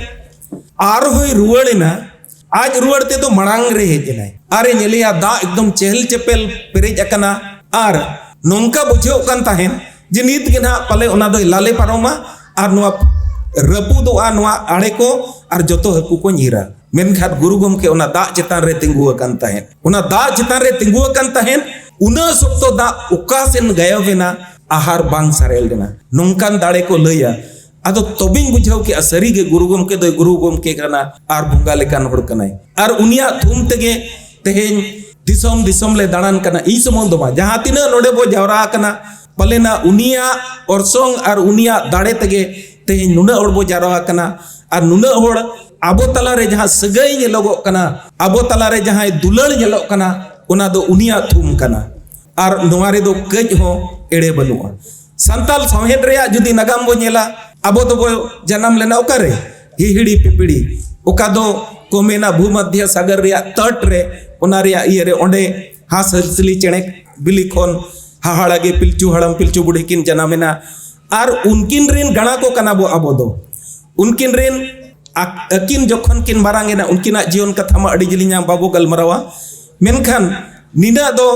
ᱟᱨᱦᱚᱸᱭ ᱨᱩᱣᱟᱹᱲ ᱮᱱᱟ, ᱟᱡ ᱨᱩᱣᱟᱹᱲ ᱛᱮᱫᱚ ᱢᱟᱲᱟᱝ ᱨᱮ ᱦᱮᱡ ᱮᱱᱟᱭ᱾ ᱟᱨᱮ ᱧᱮᱞᱮᱭᱟ, ᱫᱟᱜ ᱮᱠᱫᱚᱢ ᱪᱮᱦᱮᱞ ᱪᱮᱯᱮᱞ ᱯᱮᱨᱮᱡ ᱟᱠᱟᱱᱟ᱾ ᱟᱨ ᱱᱚᱝᱠᱟ ᱵᱩᱡᱷᱟᱹᱣᱜ ᱠᱟᱱ ᱛᱟᱦᱮᱸᱫ ᱡᱮ ᱱᱤᱛ ᱜᱮ ᱱᱟᱦᱟᱜ ᱯᱟᱞᱮ ᱚᱱᱟ ᱫᱚᱭ ᱞᱟᱞᱮ ᱯᱟᱨᱚᱢᱟ ᱟᱨ ᱱᱚᱣᱟ ᱨᱟᱹᱯᱩᱫᱚᱜᱼᱟ ᱱᱚᱣᱟ ᱟᱲᱮ ᱠᱚ ᱟᱨ ᱡᱚᱛᱚ ᱦᱟᱹᱠᱩ ᱠᱚ ᱧᱤᱨᱟ᱾ ᱢᱮᱱᱠᱷᱟᱱ ᱜᱩᱨᱩ ᱜᱚᱢᱠᱮ ᱚᱱᱟ ᱫᱟᱜ ᱪᱮᱛᱟᱱ ᱨᱮ ᱛᱤᱸᱜᱩ ᱟᱠᱟᱱ ᱛᱟᱦᱮᱸᱫ᱾ ᱚᱱᱟ ᱫᱟᱜ ᱪᱮᱛᱟᱱ ᱨᱮ ᱛᱤᱸᱜᱩ ᱟᱠᱟᱱ ᱛᱟᱦᱮᱸᱫ᱾ ᱩᱱᱟᱹᱜ ᱥᱚᱠᱛᱚ ᱫᱟᱜ ᱚᱠᱟ ᱥᱮᱱ ᱜᱟᱭᱚᱵ ᱮᱱᱟ, ᱟᱦᱟᱨ ᱵᱟᱝ ᱥᱟᱨᱮᱲ ᱞᱮᱱᱟ᱾ ᱱᱚᱝᱠᱟᱱ ᱫᱟᱲᱮ ᱠᱚ ᱞᱟᱹᱭᱟ᱾ ᱟᱫᱚ ᱛᱚᱵᱮᱧ ᱵᱩᱡᱷᱟᱹᱣ ᱠᱮᱜᱼᱟ, ᱥᱟᱹᱨᱤᱜᱮ ᱜᱩᱨᱩ ᱜᱚᱢᱠᱮ ᱫᱚᱭ ᱜᱩᱨᱩ ᱜᱚᱢᱠᱮ ᱠᱟᱱᱟ ᱟᱨ ᱵᱚᱸᱜᱟ ᱞᱮᱠᱟᱱ ᱦᱚᱲ ᱠᱟᱱᱟᱭ᱾ ᱟᱨ ᱩᱱᱤᱭᱟᱜ ᱛᱷᱩᱢ ᱛᱮᱜᱮ ᱛᱮᱦᱮᱧ ᱫᱤᱥᱚᱢ ᱫᱤᱥᱚᱢ ᱞᱮ ᱫᱟᱬᱟᱱ ᱠᱟᱱᱟ᱾ ᱤᱧ ᱥᱩᱢᱩᱝ ᱫᱚ ᱵᱟᱝ, ᱡᱟᱦᱟᱸ ᱛᱤᱱᱟᱹᱜ ᱱᱚᱰᱮ ᱵᱚ ᱡᱟᱣᱨᱟ ᱟᱠᱟᱱᱟ, ᱯᱟᱞᱮᱱᱟ ᱩᱱᱤᱭᱟᱜ ᱚᱨᱥᱚᱝ ᱟᱨ ᱩᱱᱤᱭᱟᱜ ᱫᱟᱲᱮ ᱛᱮᱜᱮ ᱛᱮᱦᱮᱧ ᱱᱩᱱᱟᱹᱜ ᱦᱚᱲ ᱵᱚ ᱡᱟᱣᱨᱟ ᱟᱠᱟᱱᱟ᱾ ᱟᱨ ᱱᱩᱱᱟᱹᱜ ᱦᱚᱲ ᱟᱵᱚ ᱛᱟᱞᱟᱨᱮ ᱡᱟᱦᱟᱸ ᱥᱟᱹᱜᱟᱹᱭ ᱧᱮᱞᱚᱜᱚᱜ ᱠᱟᱱᱟ, ᱟᱵᱚ ᱛᱟᱞᱟᱨᱮ ᱡᱟᱦᱟᱸᱭ ᱫᱩᱞᱟᱹᱲ ᱧᱮᱞᱚᱜ ᱠᱟᱱᱟ, ᱚᱱᱟ ᱫᱚ ᱩᱱᱤᱭᱟᱜ ᱛᱷᱩᱢ ᱠᱟᱱᱟ᱾ ᱟᱨ ᱱᱚᱣᱟ ᱨᱮᱫᱚ ᱠᱟᱹᱡ ᱦᱚᱸ ᱮᱲᱮ ᱵᱟᱹᱱᱩᱜᱼᱟ᱾ ᱥᱟᱱᱛᱟᱞ ᱥᱟᱶᱦᱮᱫ ᱨᱮᱭᱟᱜ ᱡᱩᱫᱤ ᱱᱟᱜᱟᱢ ᱵᱚ ᱧᱮᱞᱟ, ᱟᱵᱚ ᱫᱚᱵᱚ ᱡᱟᱱᱟᱢ ᱞᱮᱱᱟ ᱚᱠᱟᱨᱮ? ᱦᱤᱦᱤᱲᱤ ᱯᱤᱯᱤᱲᱤ᱾ ᱚᱠᱟ ᱫᱚ ᱠᱚ ᱢᱮᱱᱟ ᱵᱷᱩᱢᱚᱫᱷᱭᱚ ᱥᱟᱜᱚᱨ ᱨᱮᱭᱟᱜ ᱛᱚᱴ ᱨᱮ, ᱚᱱᱟ ᱨᱮᱭᱟᱜ ᱤᱭᱟᱹ ᱨᱮ, ᱚᱸᱰᱮ ᱦᱟᱸᱥ ᱦᱟᱹᱥᱞᱤ ᱪᱮᱬᱮ ᱵᱤᱞᱤ ᱠᱷᱚᱱ ᱦᱟᱦᱟᱲᱟ ᱜᱮ ᱯᱤᱞᱪᱩ ᱦᱟᱲᱟᱢ ᱯᱤᱞᱪᱩ ᱵᱩᱲᱦᱤ ᱠᱤᱱ ᱡᱟᱱᱟᱢ ᱮᱱᱟ᱾ ᱟᱨ ᱩᱱᱠᱤᱱ ᱨᱤᱱ ᱜᱟᱬᱟ ᱠᱚ ᱠᱟᱱᱟ ᱵᱚ ᱟᱵᱚ ᱫᱚ᱾ ᱩᱱᱠᱤᱱ ᱨᱤᱱ ᱟᱠ-, ᱟᱹᱠᱤᱱ ᱡᱚᱠᱷᱚᱱ ᱠᱤᱱ ᱢᱟᱨᱟᱝ ᱮᱱᱟ, ᱩᱱᱠᱤᱱᱟᱜ ᱡᱤᱭᱚᱱ ᱠᱟᱛᱷᱟ ᱢᱟ ᱟᱹᱰᱤ ᱡᱤᱞᱤᱧᱟ, ᱵᱟᱵᱚ ᱜᱟᱞᱢᱟᱨᱟᱣᱟ᱾ ᱢᱮᱱᱠᱷᱟᱱ ᱱᱤᱱᱟᱹᱜ ᱫᱚ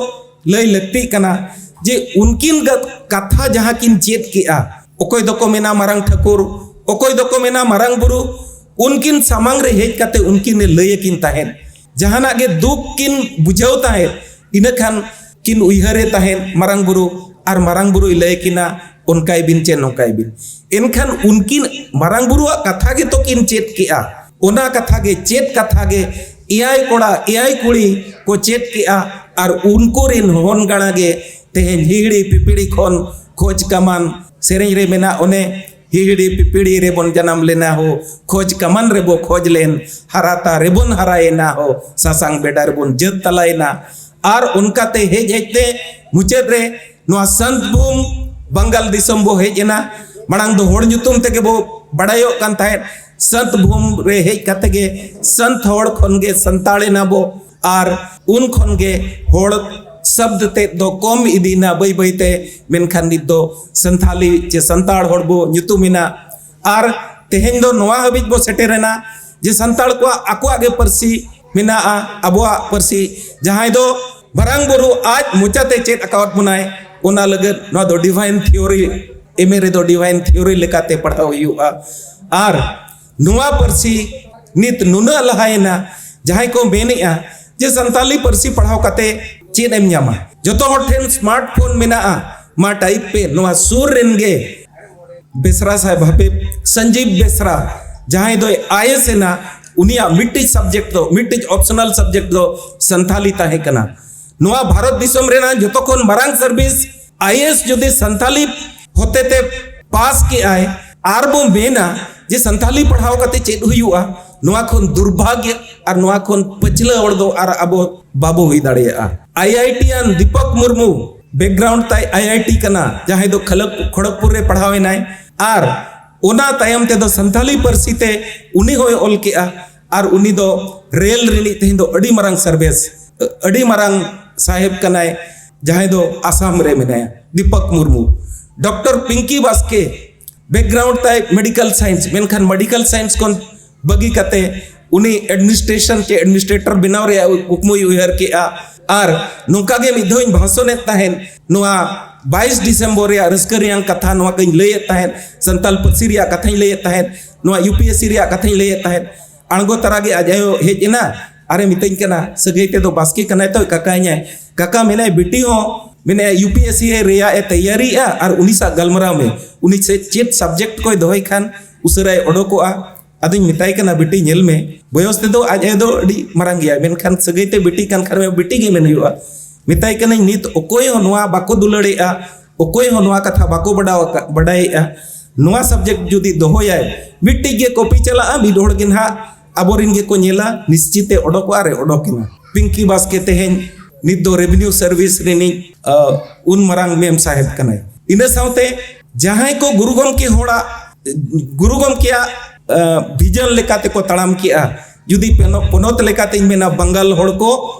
ᱞᱟᱹᱭ ᱞᱟᱹᱠᱛᱤᱜ ᱠᱟᱱᱟ ᱡᱮ ᱩᱱᱠᱤᱱ ᱜᱟ-, ᱠᱟᱛᱷᱟ ᱡᱟᱦᱟᱸ ᱠᱤᱱ ᱪᱮᱫ ᱠᱮᱜᱼᱟ, ᱚᱠᱚᱭ ᱫᱚᱠᱚ ᱢᱮᱱᱟ ᱢᱟᱨᱟᱝ ᱴᱷᱟᱹᱠᱩᱨ, ᱚᱠᱚᱭ ᱫᱚᱠᱚ ᱢᱮᱱᱟ ᱢᱟᱨᱟᱝ ᱵᱩᱨᱩ, ᱩᱱᱠᱤᱱ ᱥᱟᱢᱟᱝ ᱨᱮ ᱦᱮᱡ ᱠᱟᱛᱮ ᱩᱱᱠᱤᱱ ᱮ ᱞᱟᱹᱭ ᱟᱹᱠᱤᱱ ᱛᱟᱦᱮᱸᱫ᱾ ᱡᱟᱦᱟᱱᱟᱜ ᱜᱮ ᱫᱩᱠ ᱠᱤᱱ ᱵᱩᱡᱷᱟᱹᱣ ᱛᱟᱦᱮᱸᱫ, ᱤᱱᱟᱹ ᱠᱷᱟᱱ ᱠᱤᱱ ᱩᱭᱦᱟᱹᱨᱮ ᱛᱟᱦᱮᱸᱫ ᱢᱟᱨᱟᱝ ᱵᱩᱨᱩ, ᱟᱨ ᱢᱟᱨᱟᱝ ᱵᱩᱨᱩᱭ ᱞᱟᱹᱭ ᱟᱹᱠᱤᱱᱟ, ᱚᱱᱠᱟᱭ ᱵᱤᱱ ᱪᱮ ᱱᱚᱝᱠᱟᱭ ᱵᱤᱱ᱾ ᱮᱱᱠᱷᱟᱱ ᱩᱱᱠᱤᱱ ᱢᱟᱨᱟᱝ ᱵᱩᱨᱩᱣᱟᱜ ᱠᱟᱛᱷᱟ ᱜᱮᱛᱚ ᱠᱤᱱ ᱪᱮᱫ ᱠᱮᱜᱼᱟ᱾ ᱚᱱᱟ ᱠᱟᱛᱷᱟ ᱜᱮ, ᱪᱮᱫ ᱠᱟᱛᱷᱟ ᱜᱮ ᱮᱭᱟᱭ ᱠᱚᱲᱟ ᱮᱭᱟᱭ ᱠᱩᱲᱤ ᱠᱚ ᱪᱮᱫ ᱠᱮᱜᱼᱟ᱾ ᱟᱨ ᱩᱱᱠᱩ ᱨᱤᱱ ᱦᱚᱱ ᱜᱟᱬᱟ ᱜᱮ ᱛᱮᱦᱮᱧ ᱦᱤᱦᱤᱲᱤ ᱯᱤᱯᱤᱲᱤ ᱠᱷᱚᱱ ᱠᱷᱚᱡᱽ ᱠᱟᱢᱟᱱ ᱥᱮᱨᱮᱧ ᱨᱮ ᱢᱮᱱᱟᱜ, ᱚᱱᱮ ᱦᱤᱦᱤᱲᱤ ᱯᱤᱯᱤᱲᱤ ᱨᱮᱵᱚᱱ ᱡᱟᱱᱟᱢ ᱞᱮᱱᱟ ᱦᱳ, ᱠᱷᱚᱡᱽ ᱠᱟᱢᱟᱱ ᱨᱮᱵᱚ ᱠᱷᱚᱡᱽ ᱞᱮᱱ, ᱦᱟᱨᱟᱛᱟ ᱨᱮᱵᱚᱱ ᱦᱟᱨᱟᱭᱮᱱᱟ ᱦᱳ, ᱥᱟᱥᱟᱝ ᱵᱮᱰᱟ ᱨᱮᱵᱚᱱ ᱡᱟᱹᱛ ᱛᱟᱞᱟᱭᱮᱱᱟ᱾ ᱟᱨ ᱚᱱᱠᱟᱛᱮ ᱦᱮᱡ ᱦᱮᱡ ᱛᱮ ᱢᱩᱪᱟᱹᱫ ᱨᱮ ᱱᱚᱣᱟ ᱥᱟᱱᱛ ᱵᱷᱩᱢ ᱵᱟᱝᱜᱟᱞ ᱫᱤᱥᱚᱢ ᱵᱚ ᱦᱮᱡ ᱮᱱᱟ᱾ ᱢᱟᱲᱟᱝ ᱫᱚ ᱦᱚᱲ ᱧᱩᱛᱩᱢ ᱛᱮᱜᱮ ᱵᱚ ᱵᱟᱲᱟᱭᱚᱜ ᱠᱟᱱ ᱛᱟᱦᱮᱸᱫ᱾ ᱥᱟᱱᱛ ᱵᱷᱩᱢ ᱨᱮ ᱦᱮᱡ ᱠᱟᱛᱮ ᱜᱮ ᱥᱟᱱᱛ ᱦᱚᱲ ᱠᱷᱚᱱ ᱜᱮ ᱥᱟᱱᱛᱟᱲ ᱮᱱᱟ ᱵᱚ᱾ ᱟᱨ ᱩᱱ ᱠᱷᱚᱱ ᱜᱮ ᱦᱚᱲ ᱥᱟᱵᱫ ᱛᱮᱫ ᱫᱚ ᱠᱚᱢ ᱤᱫᱤᱭᱮᱱᱟ ᱵᱟᱹᱭ ᱵᱟᱹᱭ ᱛᱮ᱾ ᱢᱮᱱᱠᱷᱟᱱ ᱱᱤᱛ ᱫᱚ ᱥᱟᱱᱛᱷᱟᱞᱤ ᱪᱮ ᱥᱟᱱᱛᱟᱲ ᱦᱚᱲ ᱵᱚ ᱧᱩᱛᱩᱢ ᱮᱱᱟ᱾ ᱟᱨ ᱛᱮᱦᱮᱧ ᱫᱚ ᱱᱚᱣᱟ ᱦᱟᱹᱵᱤᱡ ᱵᱚ ᱥᱮᱴᱮᱨᱮᱱᱟ ᱡᱮ ᱥᱟᱱᱛᱟᱲ ᱠᱚᱣᱟᱜ ᱟᱠᱚᱣᱟᱜ ᱜᱮ ᱯᱟᱹᱨᱥᱤ ᱢᱮᱱᱟᱜᱼᱟ, ᱟᱵᱚᱣᱟᱜ ᱯᱟᱹᱨᱥᱤ, ᱡᱟᱦᱟᱸᱭ ᱫᱚ ᱢᱟᱨᱟᱝ ᱵᱩᱨᱩ ᱟᱡ ᱢᱚᱪᱟᱛᱮ ᱪᱮᱫ ᱟᱠᱟᱣᱟᱫ ᱵᱚᱱᱟᱭ, ᱚᱱᱟ ᱞᱟᱹᱜᱤᱫ ᱱᱚᱣᱟ ᱫᱚ ᱰᱤᱵᱷᱟᱭᱤᱱ ᱛᱷᱤᱭᱳᱨᱤ, ᱮᱢ ᱮ ᱨᱮᱫᱚ ᱰᱤᱵᱷᱟᱭᱤᱱ ᱛᱷᱤᱭᱳᱨᱤ ᱞᱮᱠᱟᱛᱮ ᱯᱟᱲᱦᱟᱣ ᱦᱩᱭᱩᱜᱼᱟ᱾ ᱟᱨ ᱱᱚᱣᱟ ᱯᱟᱹᱨᱥᱤ ᱱᱤᱛ ᱱᱩᱱᱟᱹᱜ ᱞᱟᱦᱟᱭᱮᱱᱟ, ᱡᱟᱦᱟᱸᱭ ᱠᱚ ᱢᱮᱱᱮᱜᱼᱟ ᱡᱮ ᱥᱟᱱᱛᱟᱞᱤ ᱯᱟᱹᱨᱥᱤ ᱯᱟᱲᱦᱟᱣ ᱠᱟᱛᱮ ᱪᱮᱫ ᱮᱢ ᱧᱟᱢᱟ? ᱡᱚᱛᱚ ᱦᱚᱲ ᱴᱷᱮᱱ ᱥᱢᱟᱨᱴ ᱯᱷᱳᱱ ᱢᱮᱱᱟᱜᱼᱟ, ᱢᱟ ᱴᱟᱭᱤᱯ ᱯᱮ᱾ ᱱᱚᱣᱟ ᱥᱩᱨ ᱨᱮᱱ ᱜᱮ ᱵᱮᱥᱨᱟ ᱥᱟᱦᱮᱵᱽ, ᱦᱟᱯᱮ, ᱥᱚᱧᱡᱤᱵᱽ ᱵᱮᱥᱨᱟ, ᱡᱟᱦᱟᱸᱭ ᱫᱚᱭ ᱟᱭ ᱮᱥ ᱮᱱᱟ, ᱩᱱᱤᱭᱟᱜ ᱢᱤᱫᱴᱤᱡ ᱥᱟᱵᱡᱮᱠᱴ ᱫᱚ, ᱢᱤᱫᱴᱤᱡ ᱚᱯᱥᱚᱱᱟᱞ ᱥᱟᱵᱡᱮᱠᱴ ᱫᱚ ᱥᱟᱱᱛᱷᱟᱞᱤ ᱛᱟᱦᱮᱸ ᱠᱟᱱᱟ᱾ ᱱᱚᱣᱟ ᱵᱷᱟᱨᱚᱛ ᱫᱤᱥᱚᱢ ᱨᱮᱱᱟᱜ ᱡᱚᱛᱚ ᱠᱷᱚᱱ ᱢᱟᱨᱟᱝ ᱥᱟᱨᱵᱷᱤᱥ ᱟᱭ ᱮ ᱮᱥ ᱡᱩᱫᱤ ᱥᱟᱱᱛᱟᱞᱤ ᱦᱚᱛᱮᱛᱮ ᱯᱟᱥ ᱠᱮᱜᱼᱟᱭ, ᱟᱨ ᱵᱚ ᱢᱮᱱᱟ ᱡᱮ ᱥᱟᱱᱛᱟᱞᱤ ᱯᱟᱲᱦᱟᱣ ᱠᱟᱛᱮ ᱪᱮᱫ ᱦᱩᱭᱩᱜᱼᱟ, ᱱᱚᱣᱟ ᱠᱷᱚᱱ ᱫᱩᱨᱵᱷᱟᱜᱽᱭᱚ ᱟᱨ ᱱᱚᱣᱟ ᱠᱷᱚᱱ ᱯᱟᱹᱪᱷᱞᱟᱹ ᱦᱚᱲ ᱫᱚ ᱟᱨ ᱟᱵᱚ ᱵᱟᱵᱚ ᱦᱩᱭ ᱫᱟᱲᱮᱭᱟᱜᱼᱟ᱾ ᱟᱭ ᱟᱭ ᱴᱤ ᱟᱱ ᱫᱤᱯᱚᱠ ᱢᱩᱨᱢᱩ, ᱵᱮᱠᱜᱨᱟᱣᱩᱱᱰ ᱛᱟᱭ ᱟᱭ ᱟᱭ ᱴᱤ ᱠᱟᱱᱟ, ᱡᱟᱦᱟᱸᱭ ᱫᱚ ᱠᱷᱚᱞᱚᱜ-, ᱠᱷᱚᱲᱚᱜᱽᱯᱩᱨ ᱨᱮ ᱯᱟᱲᱦᱟᱣ ᱮᱱᱟᱭ, ᱟᱨ ᱚᱱᱟ ᱛᱟᱭᱚᱢ ᱛᱮᱫᱚ ᱥᱟᱱᱛᱟᱞᱤ ᱯᱟᱹᱨᱥᱤ ᱛᱮ ᱩᱱᱤ ᱦᱚᱸᱭ ᱚᱞ ᱠᱮᱜᱼᱟ᱾ ᱟᱨ ᱩᱱᱤ ᱫᱚ ᱨᱮᱞ ᱨᱤᱱᱤᱡ ᱛᱮᱦᱮᱧ ᱫᱚ ᱟᱹᱰᱤ ᱢᱟᱨᱟᱝ ᱥᱟᱨᱵᱷᱤᱥ, ᱟᱹᱰᱤ ᱢᱟᱨᱟᱝ ᱥᱟᱦᱮᱵᱽ ᱠᱟᱱᱟᱭ, ᱡᱟᱦᱟᱸᱭ ᱫᱚ ᱟᱥᱟᱢ ᱨᱮ ᱢᱮᱱᱟᱭᱟ, ᱫᱤᱯᱚᱠ ᱢᱩᱨᱢᱩ᱾ ᱰᱚᱠᱴᱚᱨ ᱯᱤᱝᱠᱤ ᱵᱟᱥᱠᱮ, ᱵᱮᱠᱜᱨᱟᱣᱩᱱᱰ ᱛᱟᱭ ᱢᱮᱰᱤᱠᱟᱞ ᱥᱟᱭᱮᱱᱥ, ᱢᱮᱱᱠᱷᱟᱱ ᱢᱮᱰᱤᱠᱟᱞ ᱥᱟᱭᱮᱱᱥ ᱠᱷᱚᱱ ᱵᱟᱹᱜᱤ ᱠᱟᱛᱮ ᱩᱱᱤ ᱮᱰᱢᱤᱱᱤᱥᱴᱨᱮᱥᱚᱱ ᱪᱮ ᱮᱰᱢᱤᱱᱤᱥᱴᱨᱮᱴᱚᱨ ᱵᱮᱱᱟᱣ ᱨᱮᱭᱟᱜ ᱠᱩᱠᱢᱩᱭ ᱩᱭᱦᱟᱹᱨ ᱠᱮᱜᱼᱟ᱾ ᱟᱨ ᱱᱚᱝᱠᱟ ᱜᱮ ᱢᱤᱫ ᱫᱷᱟᱣ ᱤᱧ ᱵᱷᱟᱥᱚᱱᱮᱫ ᱛᱟᱦᱮᱸᱫ, ᱱᱚᱣᱟ ᱵᱟᱭᱤᱥ ᱰᱤᱥᱮᱢᱵᱚᱨ ᱨᱮᱭᱟᱜ ᱨᱟᱹᱥᱠᱟᱹ ᱨᱮᱭᱟᱜ ᱠᱟᱛᱷᱟ ᱱᱚᱣᱟ ᱠᱚᱧ ᱞᱟᱹᱭᱮᱫ ᱛᱟᱦᱮᱸᱫ, ᱥᱟᱱᱛᱟᱞ ᱯᱟᱹᱨᱥᱤ ᱨᱮᱭᱟᱜ ᱠᱟᱛᱷᱟᱧ ᱞᱟᱹᱭᱮᱫ ᱛᱟᱦᱮᱸᱫ, ᱱᱚᱣᱟ ᱭᱩ ᱯᱤ ᱮᱥ ᱥᱤ ᱨᱮᱭᱟᱜ ᱠᱟᱛᱷᱟᱧ ᱞᱟᱹᱭᱮᱫ ᱛᱟᱦᱮᱸᱫ᱾ ᱟᱬᱜᱚ ᱛᱟᱨᱟ ᱜᱮ ᱟᱡ ᱟᱭᱳ ᱦᱮᱡ ᱮᱱᱟ ᱟᱨᱮ ᱢᱤᱛᱟᱹᱧ ᱠᱟᱱᱟ, ᱥᱟᱹᱜᱟᱹᱭ ᱛᱮᱫᱚ ᱵᱟᱥᱠᱮ ᱠᱟᱱᱟᱭ ᱛᱚ, ᱠᱟᱠᱟᱧᱟᱭ᱾ ᱠᱟᱠᱟ ᱢᱮᱱᱟᱭ, ᱵᱤᱴᱤ ᱦᱚᱸ ᱢᱮᱱᱟᱭ ᱭᱩ ᱯᱤ ᱮᱥ ᱥᱤ ᱨᱮᱭᱟᱜ ᱮ ᱛᱮᱭᱟᱨᱤᱜᱼᱟ, ᱟᱨ ᱩᱱᱤ ᱥᱟᱶ ᱜᱟᱞᱢᱟᱨᱟᱣ ᱢᱮ, ᱩᱱᱤ ᱪᱮᱫ, ᱪᱮᱫ ᱥᱟᱵᱡᱮᱠᱴ ᱠᱚᱭ ᱫᱚᱦᱚᱭ ᱠᱷᱟᱱ ᱩᱥᱟᱹᱨᱟᱭ ᱚᱰᱚᱠᱚᱜᱼᱟ᱾ ᱟᱫᱚᱧ ᱢᱮᱛᱟᱭ ᱠᱟᱱᱟ, ᱵᱤᱴᱤ ᱧᱮᱞ ᱢᱮ, ᱵᱚᱭᱚᱥ ᱛᱮᱫᱚ ᱟᱡ ᱟᱭᱳ ᱫᱚ ᱟᱹᱰᱤ ᱢᱟᱨᱟᱝ ᱜᱮᱭᱟᱭ, ᱢᱮᱱᱠᱷᱟᱱ ᱥᱟᱹᱜᱟᱹᱭ ᱛᱮ ᱵᱤᱴᱤ ᱠᱟᱱ ᱠᱷᱟᱱ ᱵᱤᱴᱤ ᱜᱮ ᱢᱮᱱ ᱦᱩᱭᱩᱜᱼᱟ᱾ ᱢᱮᱛᱟᱭ ᱠᱟᱹᱱᱟᱹᱧ, ᱱᱤᱛ ᱚᱠᱚᱭ ᱦᱚᱸ ᱱᱚᱣᱟ ᱵᱟᱠᱚ ᱫᱩᱞᱟᱹᱲᱮᱜᱼᱟ, ᱚᱠᱚᱭ ᱦᱚᱸ ᱱᱚᱣᱟ ᱠᱟᱛᱷᱟ ᱵᱟᱠᱚ ᱵᱟᱰᱟᱣ ᱟᱠᱟ-, ᱵᱟᱰᱟᱭᱮᱜᱼᱟ᱾ ᱱᱚᱣᱟ ᱥᱟᱵᱡᱮᱠᱴ ᱡᱩᱫᱤ ᱫᱚᱦᱚᱭᱟᱭ, ᱢᱤᱫᱴᱤᱡ ᱜᱮ ᱠᱚᱯᱤ ᱪᱟᱞᱟᱜᱼᱟ, ᱢᱤᱫ ᱦᱚᱲ ᱜᱮ ᱱᱟᱦᱟᱜ ᱟᱵᱚᱨᱤᱱ ᱜᱮᱠᱚ ᱧᱮᱞᱟ, ᱱᱤᱥᱪᱤᱛᱮ ᱚᱰᱚᱠᱚᱜᱼᱟ ᱨᱮ ᱚᱰᱚᱠᱮᱱᱟ᱾ ᱯᱤᱝᱠᱤ ᱵᱟᱥᱠᱮ ᱛᱮᱦᱮᱧ ᱱᱤᱛ ᱫᱚ ᱨᱮᱵᱷᱮᱱᱤᱭᱩ ᱥᱟᱨᱵᱷᱤᱥ ᱨᱤᱱᱤᱡ ᱩᱱ ᱢᱟᱨᱟᱝ ᱢᱮᱢ ᱥᱟᱦᱮᱵ ᱠᱟᱱᱟᱭ᱾ ᱤᱱᱟᱹ ᱥᱟᱶᱛᱮ ᱡᱟᱦᱟᱸᱭ ᱠᱚ ᱜᱩᱨᱩ ᱜᱚᱢᱠᱮ ᱦᱚᱲᱟᱜ, ᱜᱩᱨᱩ ᱜᱚᱢᱠᱮᱭᱟᱜ ᱵᱷᱤᱡᱚᱱ ᱞᱮᱠᱟᱛᱮ ᱠᱚ ᱛᱟᱲᱟᱢ ᱠᱮᱜᱼᱟ, ᱡᱩᱫᱤ ᱯᱚᱱᱚᱛ ᱞᱮᱠᱟᱛᱮᱧ ᱢᱮᱱᱟ ᱵᱟᱝᱜᱟᱞ ᱦᱚᱲ ᱠᱚ,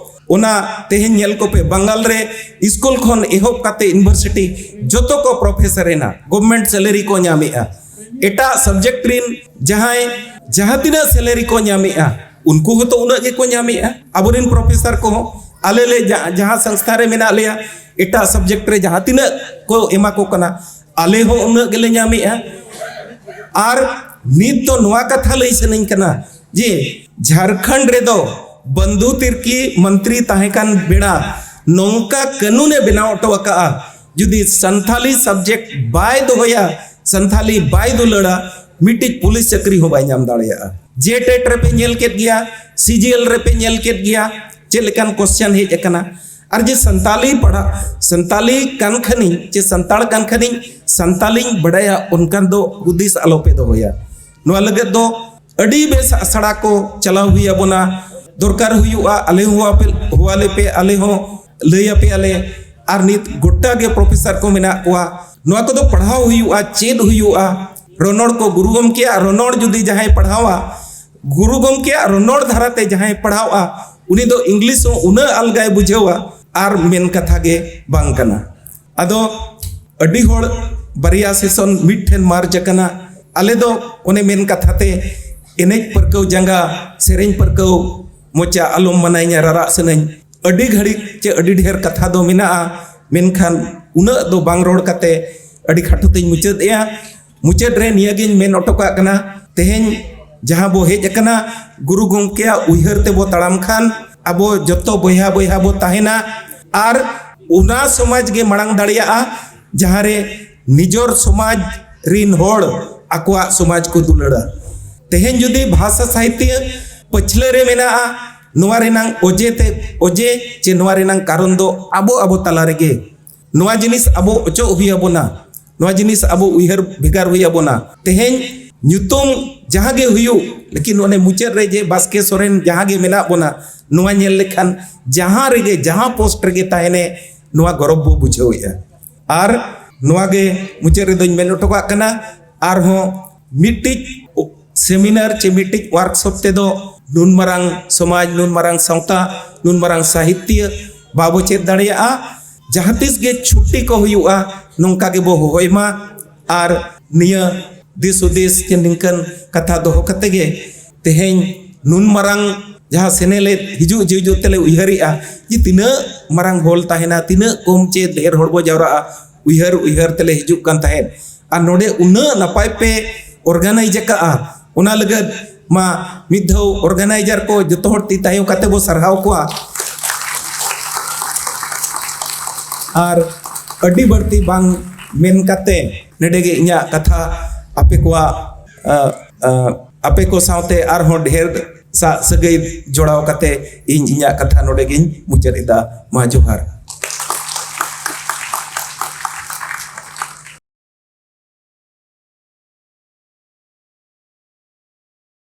ᱚᱱᱟ ᱛᱮᱦᱮᱧ ᱧᱮᱞ ᱠᱚᱯᱮ, ᱵᱟᱝᱜᱟᱞ ᱨᱮ ᱥᱠᱩᱞ ᱠᱷᱚᱱ ᱮᱦᱚᱵ ᱠᱟᱛᱮ ᱤᱭᱩᱱᱤᱵᱷᱟᱨᱥᱤᱴᱤ ᱡᱚᱛᱚ ᱠᱚ ᱯᱨᱚᱯᱷᱮᱥᱚᱨ ᱮᱱᱟ, ᱜᱚᱵᱷᱢᱮᱱᱴ ᱥᱮᱞᱟᱨᱤ ᱠᱚ ᱧᱟᱢᱮᱜᱼᱟ᱾ ᱮᱴᱟᱜ ᱥᱟᱵᱡᱮᱠᱴ ᱨᱤᱱ ᱡᱟᱦᱟᱸᱭ ᱡᱟᱦᱟᱸ ᱛᱤᱱᱟᱹᱜ ᱥᱮᱞᱟᱨᱤ ᱠᱚ ᱧᱟᱢᱮᱜᱼᱟ, ᱩᱱᱠᱩ ᱦᱚᱸᱛᱚ ᱩᱱᱟᱹᱜ ᱜᱮᱠᱚ ᱧᱟᱢᱮᱜᱼᱟ᱾ ᱟᱵᱚᱨᱤᱱ ᱯᱨᱚᱯᱷᱮᱥᱚᱨ ᱠᱚᱦᱚᱸ, ᱟᱞᱮ ᱞᱮ ᱡᱟ- ᱡᱟᱦᱟᱸ ᱥᱚᱝᱥᱛᱷᱟ ᱨᱮ ᱢᱮᱱᱟᱜ ᱞᱮᱭᱟ, ᱮᱴᱟᱜ ᱥᱟᱵᱡᱮᱠᱴ ᱨᱮ ᱡᱟᱦᱟᱸ ᱛᱤᱱᱟᱹᱜ ᱠᱚ ᱮᱢᱟ ᱠᱚ ᱠᱟᱱᱟ, ᱟᱞᱮ ᱦᱚᱸ ᱩᱱᱟᱹᱜ ᱜᱮᱞᱮ ᱧᱟᱢᱮᱜᱼᱟ᱾ ᱟᱨ ᱱᱤᱛ ᱫᱚ ᱱᱚᱣᱟ ᱠᱟᱛᱷᱟ ᱞᱟᱹᱭ ᱥᱟᱱᱟᱧ ᱠᱟᱱᱟ ᱡᱮ ᱡᱷᱟᱲᱠᱷᱚᱸᱰ ᱨᱮᱫᱚ ᱵᱚᱱᱫᱷᱩ ᱛᱤᱨᱠᱤ ᱢᱚᱱᱛᱨᱤ ᱛᱟᱦᱮᱸ ᱠᱟᱱ ᱵᱮᱲᱟ ᱱᱚᱝᱠᱟ ᱠᱟᱹᱱᱩᱱ ᱮ ᱵᱮᱱᱟᱣ ᱦᱚᱴᱚ ᱟᱠᱟᱫᱼᱟ, ᱡᱩᱫᱤ ᱥᱟᱱᱛᱷᱟᱞᱤ ᱥᱟᱵᱡᱮᱠᱴ ᱵᱟᱭ ᱫᱚᱦᱚᱭᱟ, ᱥᱟᱱᱛᱷᱟᱞᱤ ᱵᱟᱭ ᱫᱩᱞᱟᱹᱲᱟ, ᱢᱤᱫᱴᱤᱡ ᱯᱩᱞᱤᱥ ᱪᱟᱹᱠᱨᱤ ᱦᱚᱸ ᱵᱟᱭ ᱧᱟᱢ ᱫᱟᱲᱮᱭᱟᱜᱼᱟ᱾ ᱡᱮ ᱴᱮᱴ ᱨᱮᱯᱮ ᱧᱮᱞ ᱠᱮᱫ ᱜᱮᱭᱟ, ᱥᱤᱡᱤᱮᱞ ᱨᱮᱯᱮ ᱧᱮᱞ ᱠᱮᱫ ᱜᱮᱭᱟ, ᱪᱮᱫ ᱞᱮᱠᱟᱱ ᱠᱚᱥᱪᱟᱱ ᱦᱮᱡ ᱟᱠᱟᱱᱟ᱾ ᱟᱨ ᱡᱮ ᱥᱟᱱᱛᱟᱞᱤ ᱯᱟᱲᱦᱟᱜ, ᱥᱟᱱᱛᱟᱞᱤ ᱠᱟᱱ ᱠᱷᱟᱱᱤᱧ ᱪᱮ ᱥᱟᱱᱛᱟᱲ ᱠᱟᱱ ᱠᱷᱟᱱᱤᱧ, ᱥᱟᱱᱛᱟᱞᱤᱧ ᱵᱟᱰᱟᱭᱟ, ᱚᱱᱠᱟᱱ ᱫᱚ ᱦᱩᱫᱤᱥ ᱟᱞᱚᱯᱮ ᱫᱚᱦᱚᱭᱟ᱾ ᱱᱚᱣᱟ ᱞᱟᱹᱜᱤᱫ ᱫᱚ ᱟᱹᱰᱤ ᱵᱮᱥ ᱟᱥᱲᱟ ᱠᱚ ᱪᱟᱞᱟᱣ ᱦᱩᱭ ᱟᱵᱚᱱᱟ, ᱫᱚᱨᱠᱟᱨ ᱦᱩᱭᱩᱜᱼᱟ᱾ ᱟᱞᱮ ᱦᱚᱸ ᱟᱯᱮ ᱦᱚᱦᱚᱣᱟᱞᱮ ᱯᱮ, ᱟᱞᱮ ᱦᱚᱸ ᱞᱟᱹᱭ ᱟᱯᱮᱭᱟᱞᱮ᱾ ᱟᱨ ᱱᱤᱛ ᱜᱚᱴᱟ ᱜᱮ ᱯᱨᱚᱯᱷᱮᱥᱚᱨ ᱠᱚ ᱢᱮᱱᱟᱜ ᱠᱚᱣᱟ, ᱱᱚᱣᱟ ᱠᱚᱫᱚ ᱯᱟᱲᱦᱟᱣ ᱦᱩᱭᱩᱜᱼᱟ, ᱪᱮᱫ ᱦᱩᱭᱩᱜᱼᱟ᱾ ᱨᱚᱱᱚᱲ ᱠᱚ, ᱜᱩᱨᱩ ᱜᱚᱢᱠᱮᱭᱟᱜ ᱨᱚᱱᱚᱲ ᱡᱩᱫᱤ ᱡᱟᱦᱟᱸᱭ ᱯᱟᱲᱦᱟᱣᱟ, ᱜᱩᱨᱩ ᱜᱚᱢᱠᱮᱭᱟᱜ ᱨᱚᱱᱚᱲ ᱫᱷᱟᱨᱟᱛᱮ ᱡᱟᱦᱟᱸᱭ ᱯᱟᱲᱦᱟᱣᱟ, ᱩᱱᱤ ᱫᱚ ᱤᱝᱞᱤᱥ ᱦᱚᱸ ᱩᱱᱟᱹᱜ ᱟᱞᱜᱟᱭ ᱵᱩᱡᱷᱟᱹᱣᱟ ᱟᱨ ᱢᱮᱱ ᱠᱟᱛᱷᱟ ᱜᱮ ᱵᱟᱝ ᱠᱟᱱᱟ᱾ ᱟᱫᱚ ᱟᱹᱰᱤ ᱦᱚᱲ ᱵᱟᱨᱭᱟ ᱥᱮᱥᱚᱱ ᱢᱤᱫ ᱴᱷᱮᱱ ᱢᱟᱨᱡᱽ ᱟᱠᱟᱱᱟ᱾ ᱟᱞᱮ ᱫᱚ ᱚᱱᱮ ᱢᱮᱱ ᱠᱟᱛᱷᱟ ᱛᱮ ᱮᱱᱮᱡ ᱯᱟᱹᱨᱠᱟᱹᱣ ᱡᱟᱸᱜᱟ, ᱥᱮᱨᱮᱧ ᱯᱟᱹᱨᱠᱟᱹᱣ ᱢᱚᱪᱟ ᱟᱞᱚᱢ ᱢᱟᱱᱟᱧᱟ ᱨᱟᱨᱟᱜ ᱥᱟᱹᱱᱟᱹᱧ᱾ ᱟᱹᱰᱤ ᱜᱷᱟᱹᱲᱤᱡ ᱪᱮ ᱟᱹᱰᱤ ᱰᱷᱮᱨ ᱠᱟᱛᱷᱟ ᱫᱚ ᱢᱮᱱᱟᱜᱼᱟ, ᱢᱮᱱᱠᱷᱟᱱ ᱩᱱᱟᱹᱜ ᱫᱚ ᱵᱟᱝ ᱨᱚᱲ ᱠᱟᱛᱮ ᱟᱹᱰᱤ ᱠᱷᱟᱴᱚ ᱛᱮᱧ ᱢᱩᱪᱟᱹᱫ ᱮᱜᱼᱟ᱾ ᱢᱩᱪᱟᱹᱫ ᱨᱮ ᱱᱤᱭᱟᱹᱜᱤᱧ ᱢᱮᱱ ᱦᱚᱴᱚ ᱠᱟᱜ ᱠᱟᱱᱟ, ᱛᱮᱦᱮᱧ ᱡᱟᱦᱟᱸ ᱵᱚ ᱦᱮᱡ ᱟᱠᱟᱱᱟ, ᱜᱩᱨᱩ ᱜᱚᱢᱠᱮᱭᱟᱜ ᱩᱭᱦᱟᱹᱨ ᱛᱮᱵᱚ ᱛᱟᱲᱟᱢ ᱠᱷᱟᱱ ᱟᱵᱚ ᱡᱚᱛᱚ ᱵᱚᱭᱦᱟ ᱵᱚᱭᱦᱟ ᱵᱚ ᱛᱟᱦᱮᱱᱟ᱾ ᱟᱨ ᱚᱱᱟ ᱥᱚᱢᱟᱡᱽ ᱜᱮ ᱢᱟᱲᱟᱝ ᱫᱟᱲᱮᱭᱟᱜᱼᱟ, ᱡᱟᱦᱟᱸ ᱨᱮ ᱱᱤᱡᱚᱨ ᱥᱚᱢᱟᱡᱽ ᱨᱤᱱ ᱦᱚᱲ ᱟᱠᱚᱣᱟᱜ ᱥᱚᱢᱟᱡᱽ ᱠᱚ ᱫᱩᱞᱟᱹᱲᱟ᱾ ᱛᱮᱦᱮᱧ ᱡᱩᱫᱤ ᱵᱷᱟᱥᱟ ᱥᱟᱦᱤᱛᱭᱚ ᱯᱟᱹᱪᱷᱞᱟᱹ ᱨᱮ ᱢᱮᱱᱟᱜᱼᱟ, ᱱᱚᱣᱟ ᱨᱮᱱᱟᱝ ᱚᱡᱮ ᱛᱮ, ᱚᱡᱮ ᱪᱮ ᱱᱚᱣᱟ ᱨᱮᱱᱟᱝ ᱠᱟᱨᱚᱱ ᱫᱚ ᱟᱵᱚ, ᱟᱵᱚ ᱛᱟᱞᱟ ᱨᱮᱜᱮ ᱱᱚᱣᱟ ᱡᱤᱱᱤᱥ ᱟᱵᱚ ᱚᱪᱚᱜ ᱦᱩᱭ ᱟᱵᱚᱱᱟ᱾ ᱱᱚᱣᱟ ᱡᱤᱱᱤᱥ ᱟᱵᱚ ᱩᱭᱦᱟᱹᱨ ᱵᱷᱮᱜᱟᱨ ᱦᱩᱭ ᱟᱵᱚᱱᱟ᱾ ᱛᱮᱦᱮᱧ ᱧᱩᱛᱩᱢ ᱡᱟᱦᱟᱸ ᱜᱮ ᱦᱩᱭᱩᱜ, ᱞᱮᱠᱤᱱ ᱚᱱᱮ ᱢᱩᱪᱟᱹᱫ ᱨᱮ ᱡᱮ ᱵᱟᱥᱠᱮ ᱥᱚᱨᱮᱱ ᱡᱟᱦᱟᱸ ᱜᱮ ᱢᱮᱱᱟᱜ ᱵᱚᱱᱟ, ᱱᱚᱣᱟ ᱧᱮᱞ ᱞᱮᱠᱷᱟᱱ ᱡᱟᱦᱟᱸ ᱨᱮᱜᱮ, ᱡᱟᱦᱟᱸ ᱯᱳᱥᱴ ᱨᱮᱜᱮ ᱛᱟᱦᱮᱱᱮ, ᱱᱚᱣᱟ ᱜᱚᱨᱚᱵᱽ ᱵᱚ ᱵᱩᱡᱷᱟᱹᱣᱮᱫᱼᱟ᱾ ᱟᱨ ᱱᱚᱣᱟ ᱜᱮ ᱢᱩᱪᱟᱹᱫ ᱨᱮᱫᱚᱧ ᱢᱮᱱ ᱦᱚᱴᱚ ᱠᱟᱜ ᱠᱟᱱᱟ, ᱟᱨᱦᱚᱸ ᱢᱤᱫᱴᱤᱡ ᱥᱮᱢᱤᱱᱟᱨ ᱪᱮ ᱢᱤᱫᱴᱤᱡ ᱣᱟᱨᱠᱥᱚᱯ ᱛᱮᱫᱚ ᱱᱩᱱ ᱢᱟᱨᱟᱝ ᱥᱚᱢᱟᱡᱽ, ᱱᱩᱱ ᱢᱟᱨᱟᱝ ᱥᱟᱶᱛᱟ, ᱱᱩᱱ ᱢᱟᱨᱟᱝ ᱥᱟᱦᱤᱛᱭᱚ ᱵᱟᱵᱚ ᱪᱮᱫ ᱫᱟᱲᱮᱭᱟᱜᱼᱟ᱾ ᱡᱟᱦᱟᱸ ᱛᱤᱥ ᱜᱮ ᱪᱷᱩᱴᱴᱤ ᱠᱚ ᱦᱩᱭᱩᱜᱼᱟ, ᱱᱚᱝᱠᱟ ᱜᱮᱵᱚ ᱦᱚᱦᱚᱭ ᱢᱟ᱾ ᱟᱨ ᱱᱤᱭᱟᱹ ᱫᱤᱥ ᱦᱩᱫᱤᱥ ᱪᱮ ᱱᱤᱝᱠᱟᱹᱱ ᱠᱟᱛᱷᱟ ᱫᱚᱦᱚ ᱠᱟᱛᱮ ᱜᱮ ᱛᱮᱦᱮᱧ ᱱᱩᱱ ᱢᱟᱨᱟᱝ ᱡᱟᱦᱟᱸ ᱥᱮᱱᱮᱞᱮᱫ ᱦᱤᱡᱩᱜ ᱡᱤᱡᱩᱜ ᱛᱮᱞᱮ ᱩᱭᱦᱟᱹᱨᱮᱜᱼᱟ ᱡᱮ ᱛᱤᱱᱟᱹᱜ ᱢᱟᱨᱟᱝ ᱦᱚᱞ ᱛᱟᱦᱮᱱᱟ, ᱛᱤᱱᱟᱹᱜ ᱠᱚᱢ ᱪᱮ ᱰᱷᱮᱨ ᱦᱚᱲ ᱵᱚ ᱡᱟᱣᱨᱟᱜᱼᱟ, ᱩᱭᱦᱟᱹᱨ ᱩᱭᱦᱟᱹᱨ ᱛᱮᱞᱮ ᱦᱤᱡᱩᱜ ᱠᱟᱱ ᱛᱟᱦᱮᱸᱫ᱾ ᱟᱨ ᱱᱚᱰᱮ ᱩᱱᱟᱹᱜ ᱱᱟᱯᱟᱭ ᱯᱮ ᱚᱨᱜᱟᱱᱟᱭᱤᱡᱽ ᱟᱠᱟᱜᱼᱟ, ᱚᱱᱟ ᱞᱟᱹᱜᱤᱫ ᱢᱟ ᱢᱤᱫ ᱫᱷᱟᱣ ᱚᱨᱜᱟᱱᱟᱭᱡᱟᱨ ᱠᱚ ᱡᱚᱛᱚ ᱦᱚᱲ ᱛᱤ ᱛᱟᱭᱚᱢ ᱠᱟᱛᱮ ᱵᱚ ᱥᱟᱨᱦᱟᱣ ᱠᱚᱣᱟ᱾ ᱟᱨ ᱟᱹᱰᱤ ᱵᱟᱹᱲᱛᱤ ᱵᱟᱝ ᱢᱮᱱ ᱠᱟᱛᱮ ᱱᱚᱰᱮ ᱜᱮ ᱤᱧᱟᱹᱜ ᱠᱟᱛᱷᱟ ᱟᱯᱮ ᱠᱚᱣᱟᱜ, ᱟ, ᱟ, ᱟᱯᱮ ᱠᱚ ᱥᱟᱶᱛᱮ ᱟᱨᱦᱚᱸ ᱰᱷᱮᱨ ᱥᱟᱜ ᱥᱟᱹᱜᱟᱹᱭ ᱡᱚᱲᱟᱣ ᱠᱟᱛᱮ ᱤᱧ ᱤᱧᱟᱹᱜ ᱠᱟᱛᱷᱟ ᱱᱚᱰᱮ ᱜᱤᱧ ᱢᱩᱪᱟᱹᱫ ᱮᱫᱟ᱾ ᱢᱟ ᱡᱚᱦᱟᱨ᱾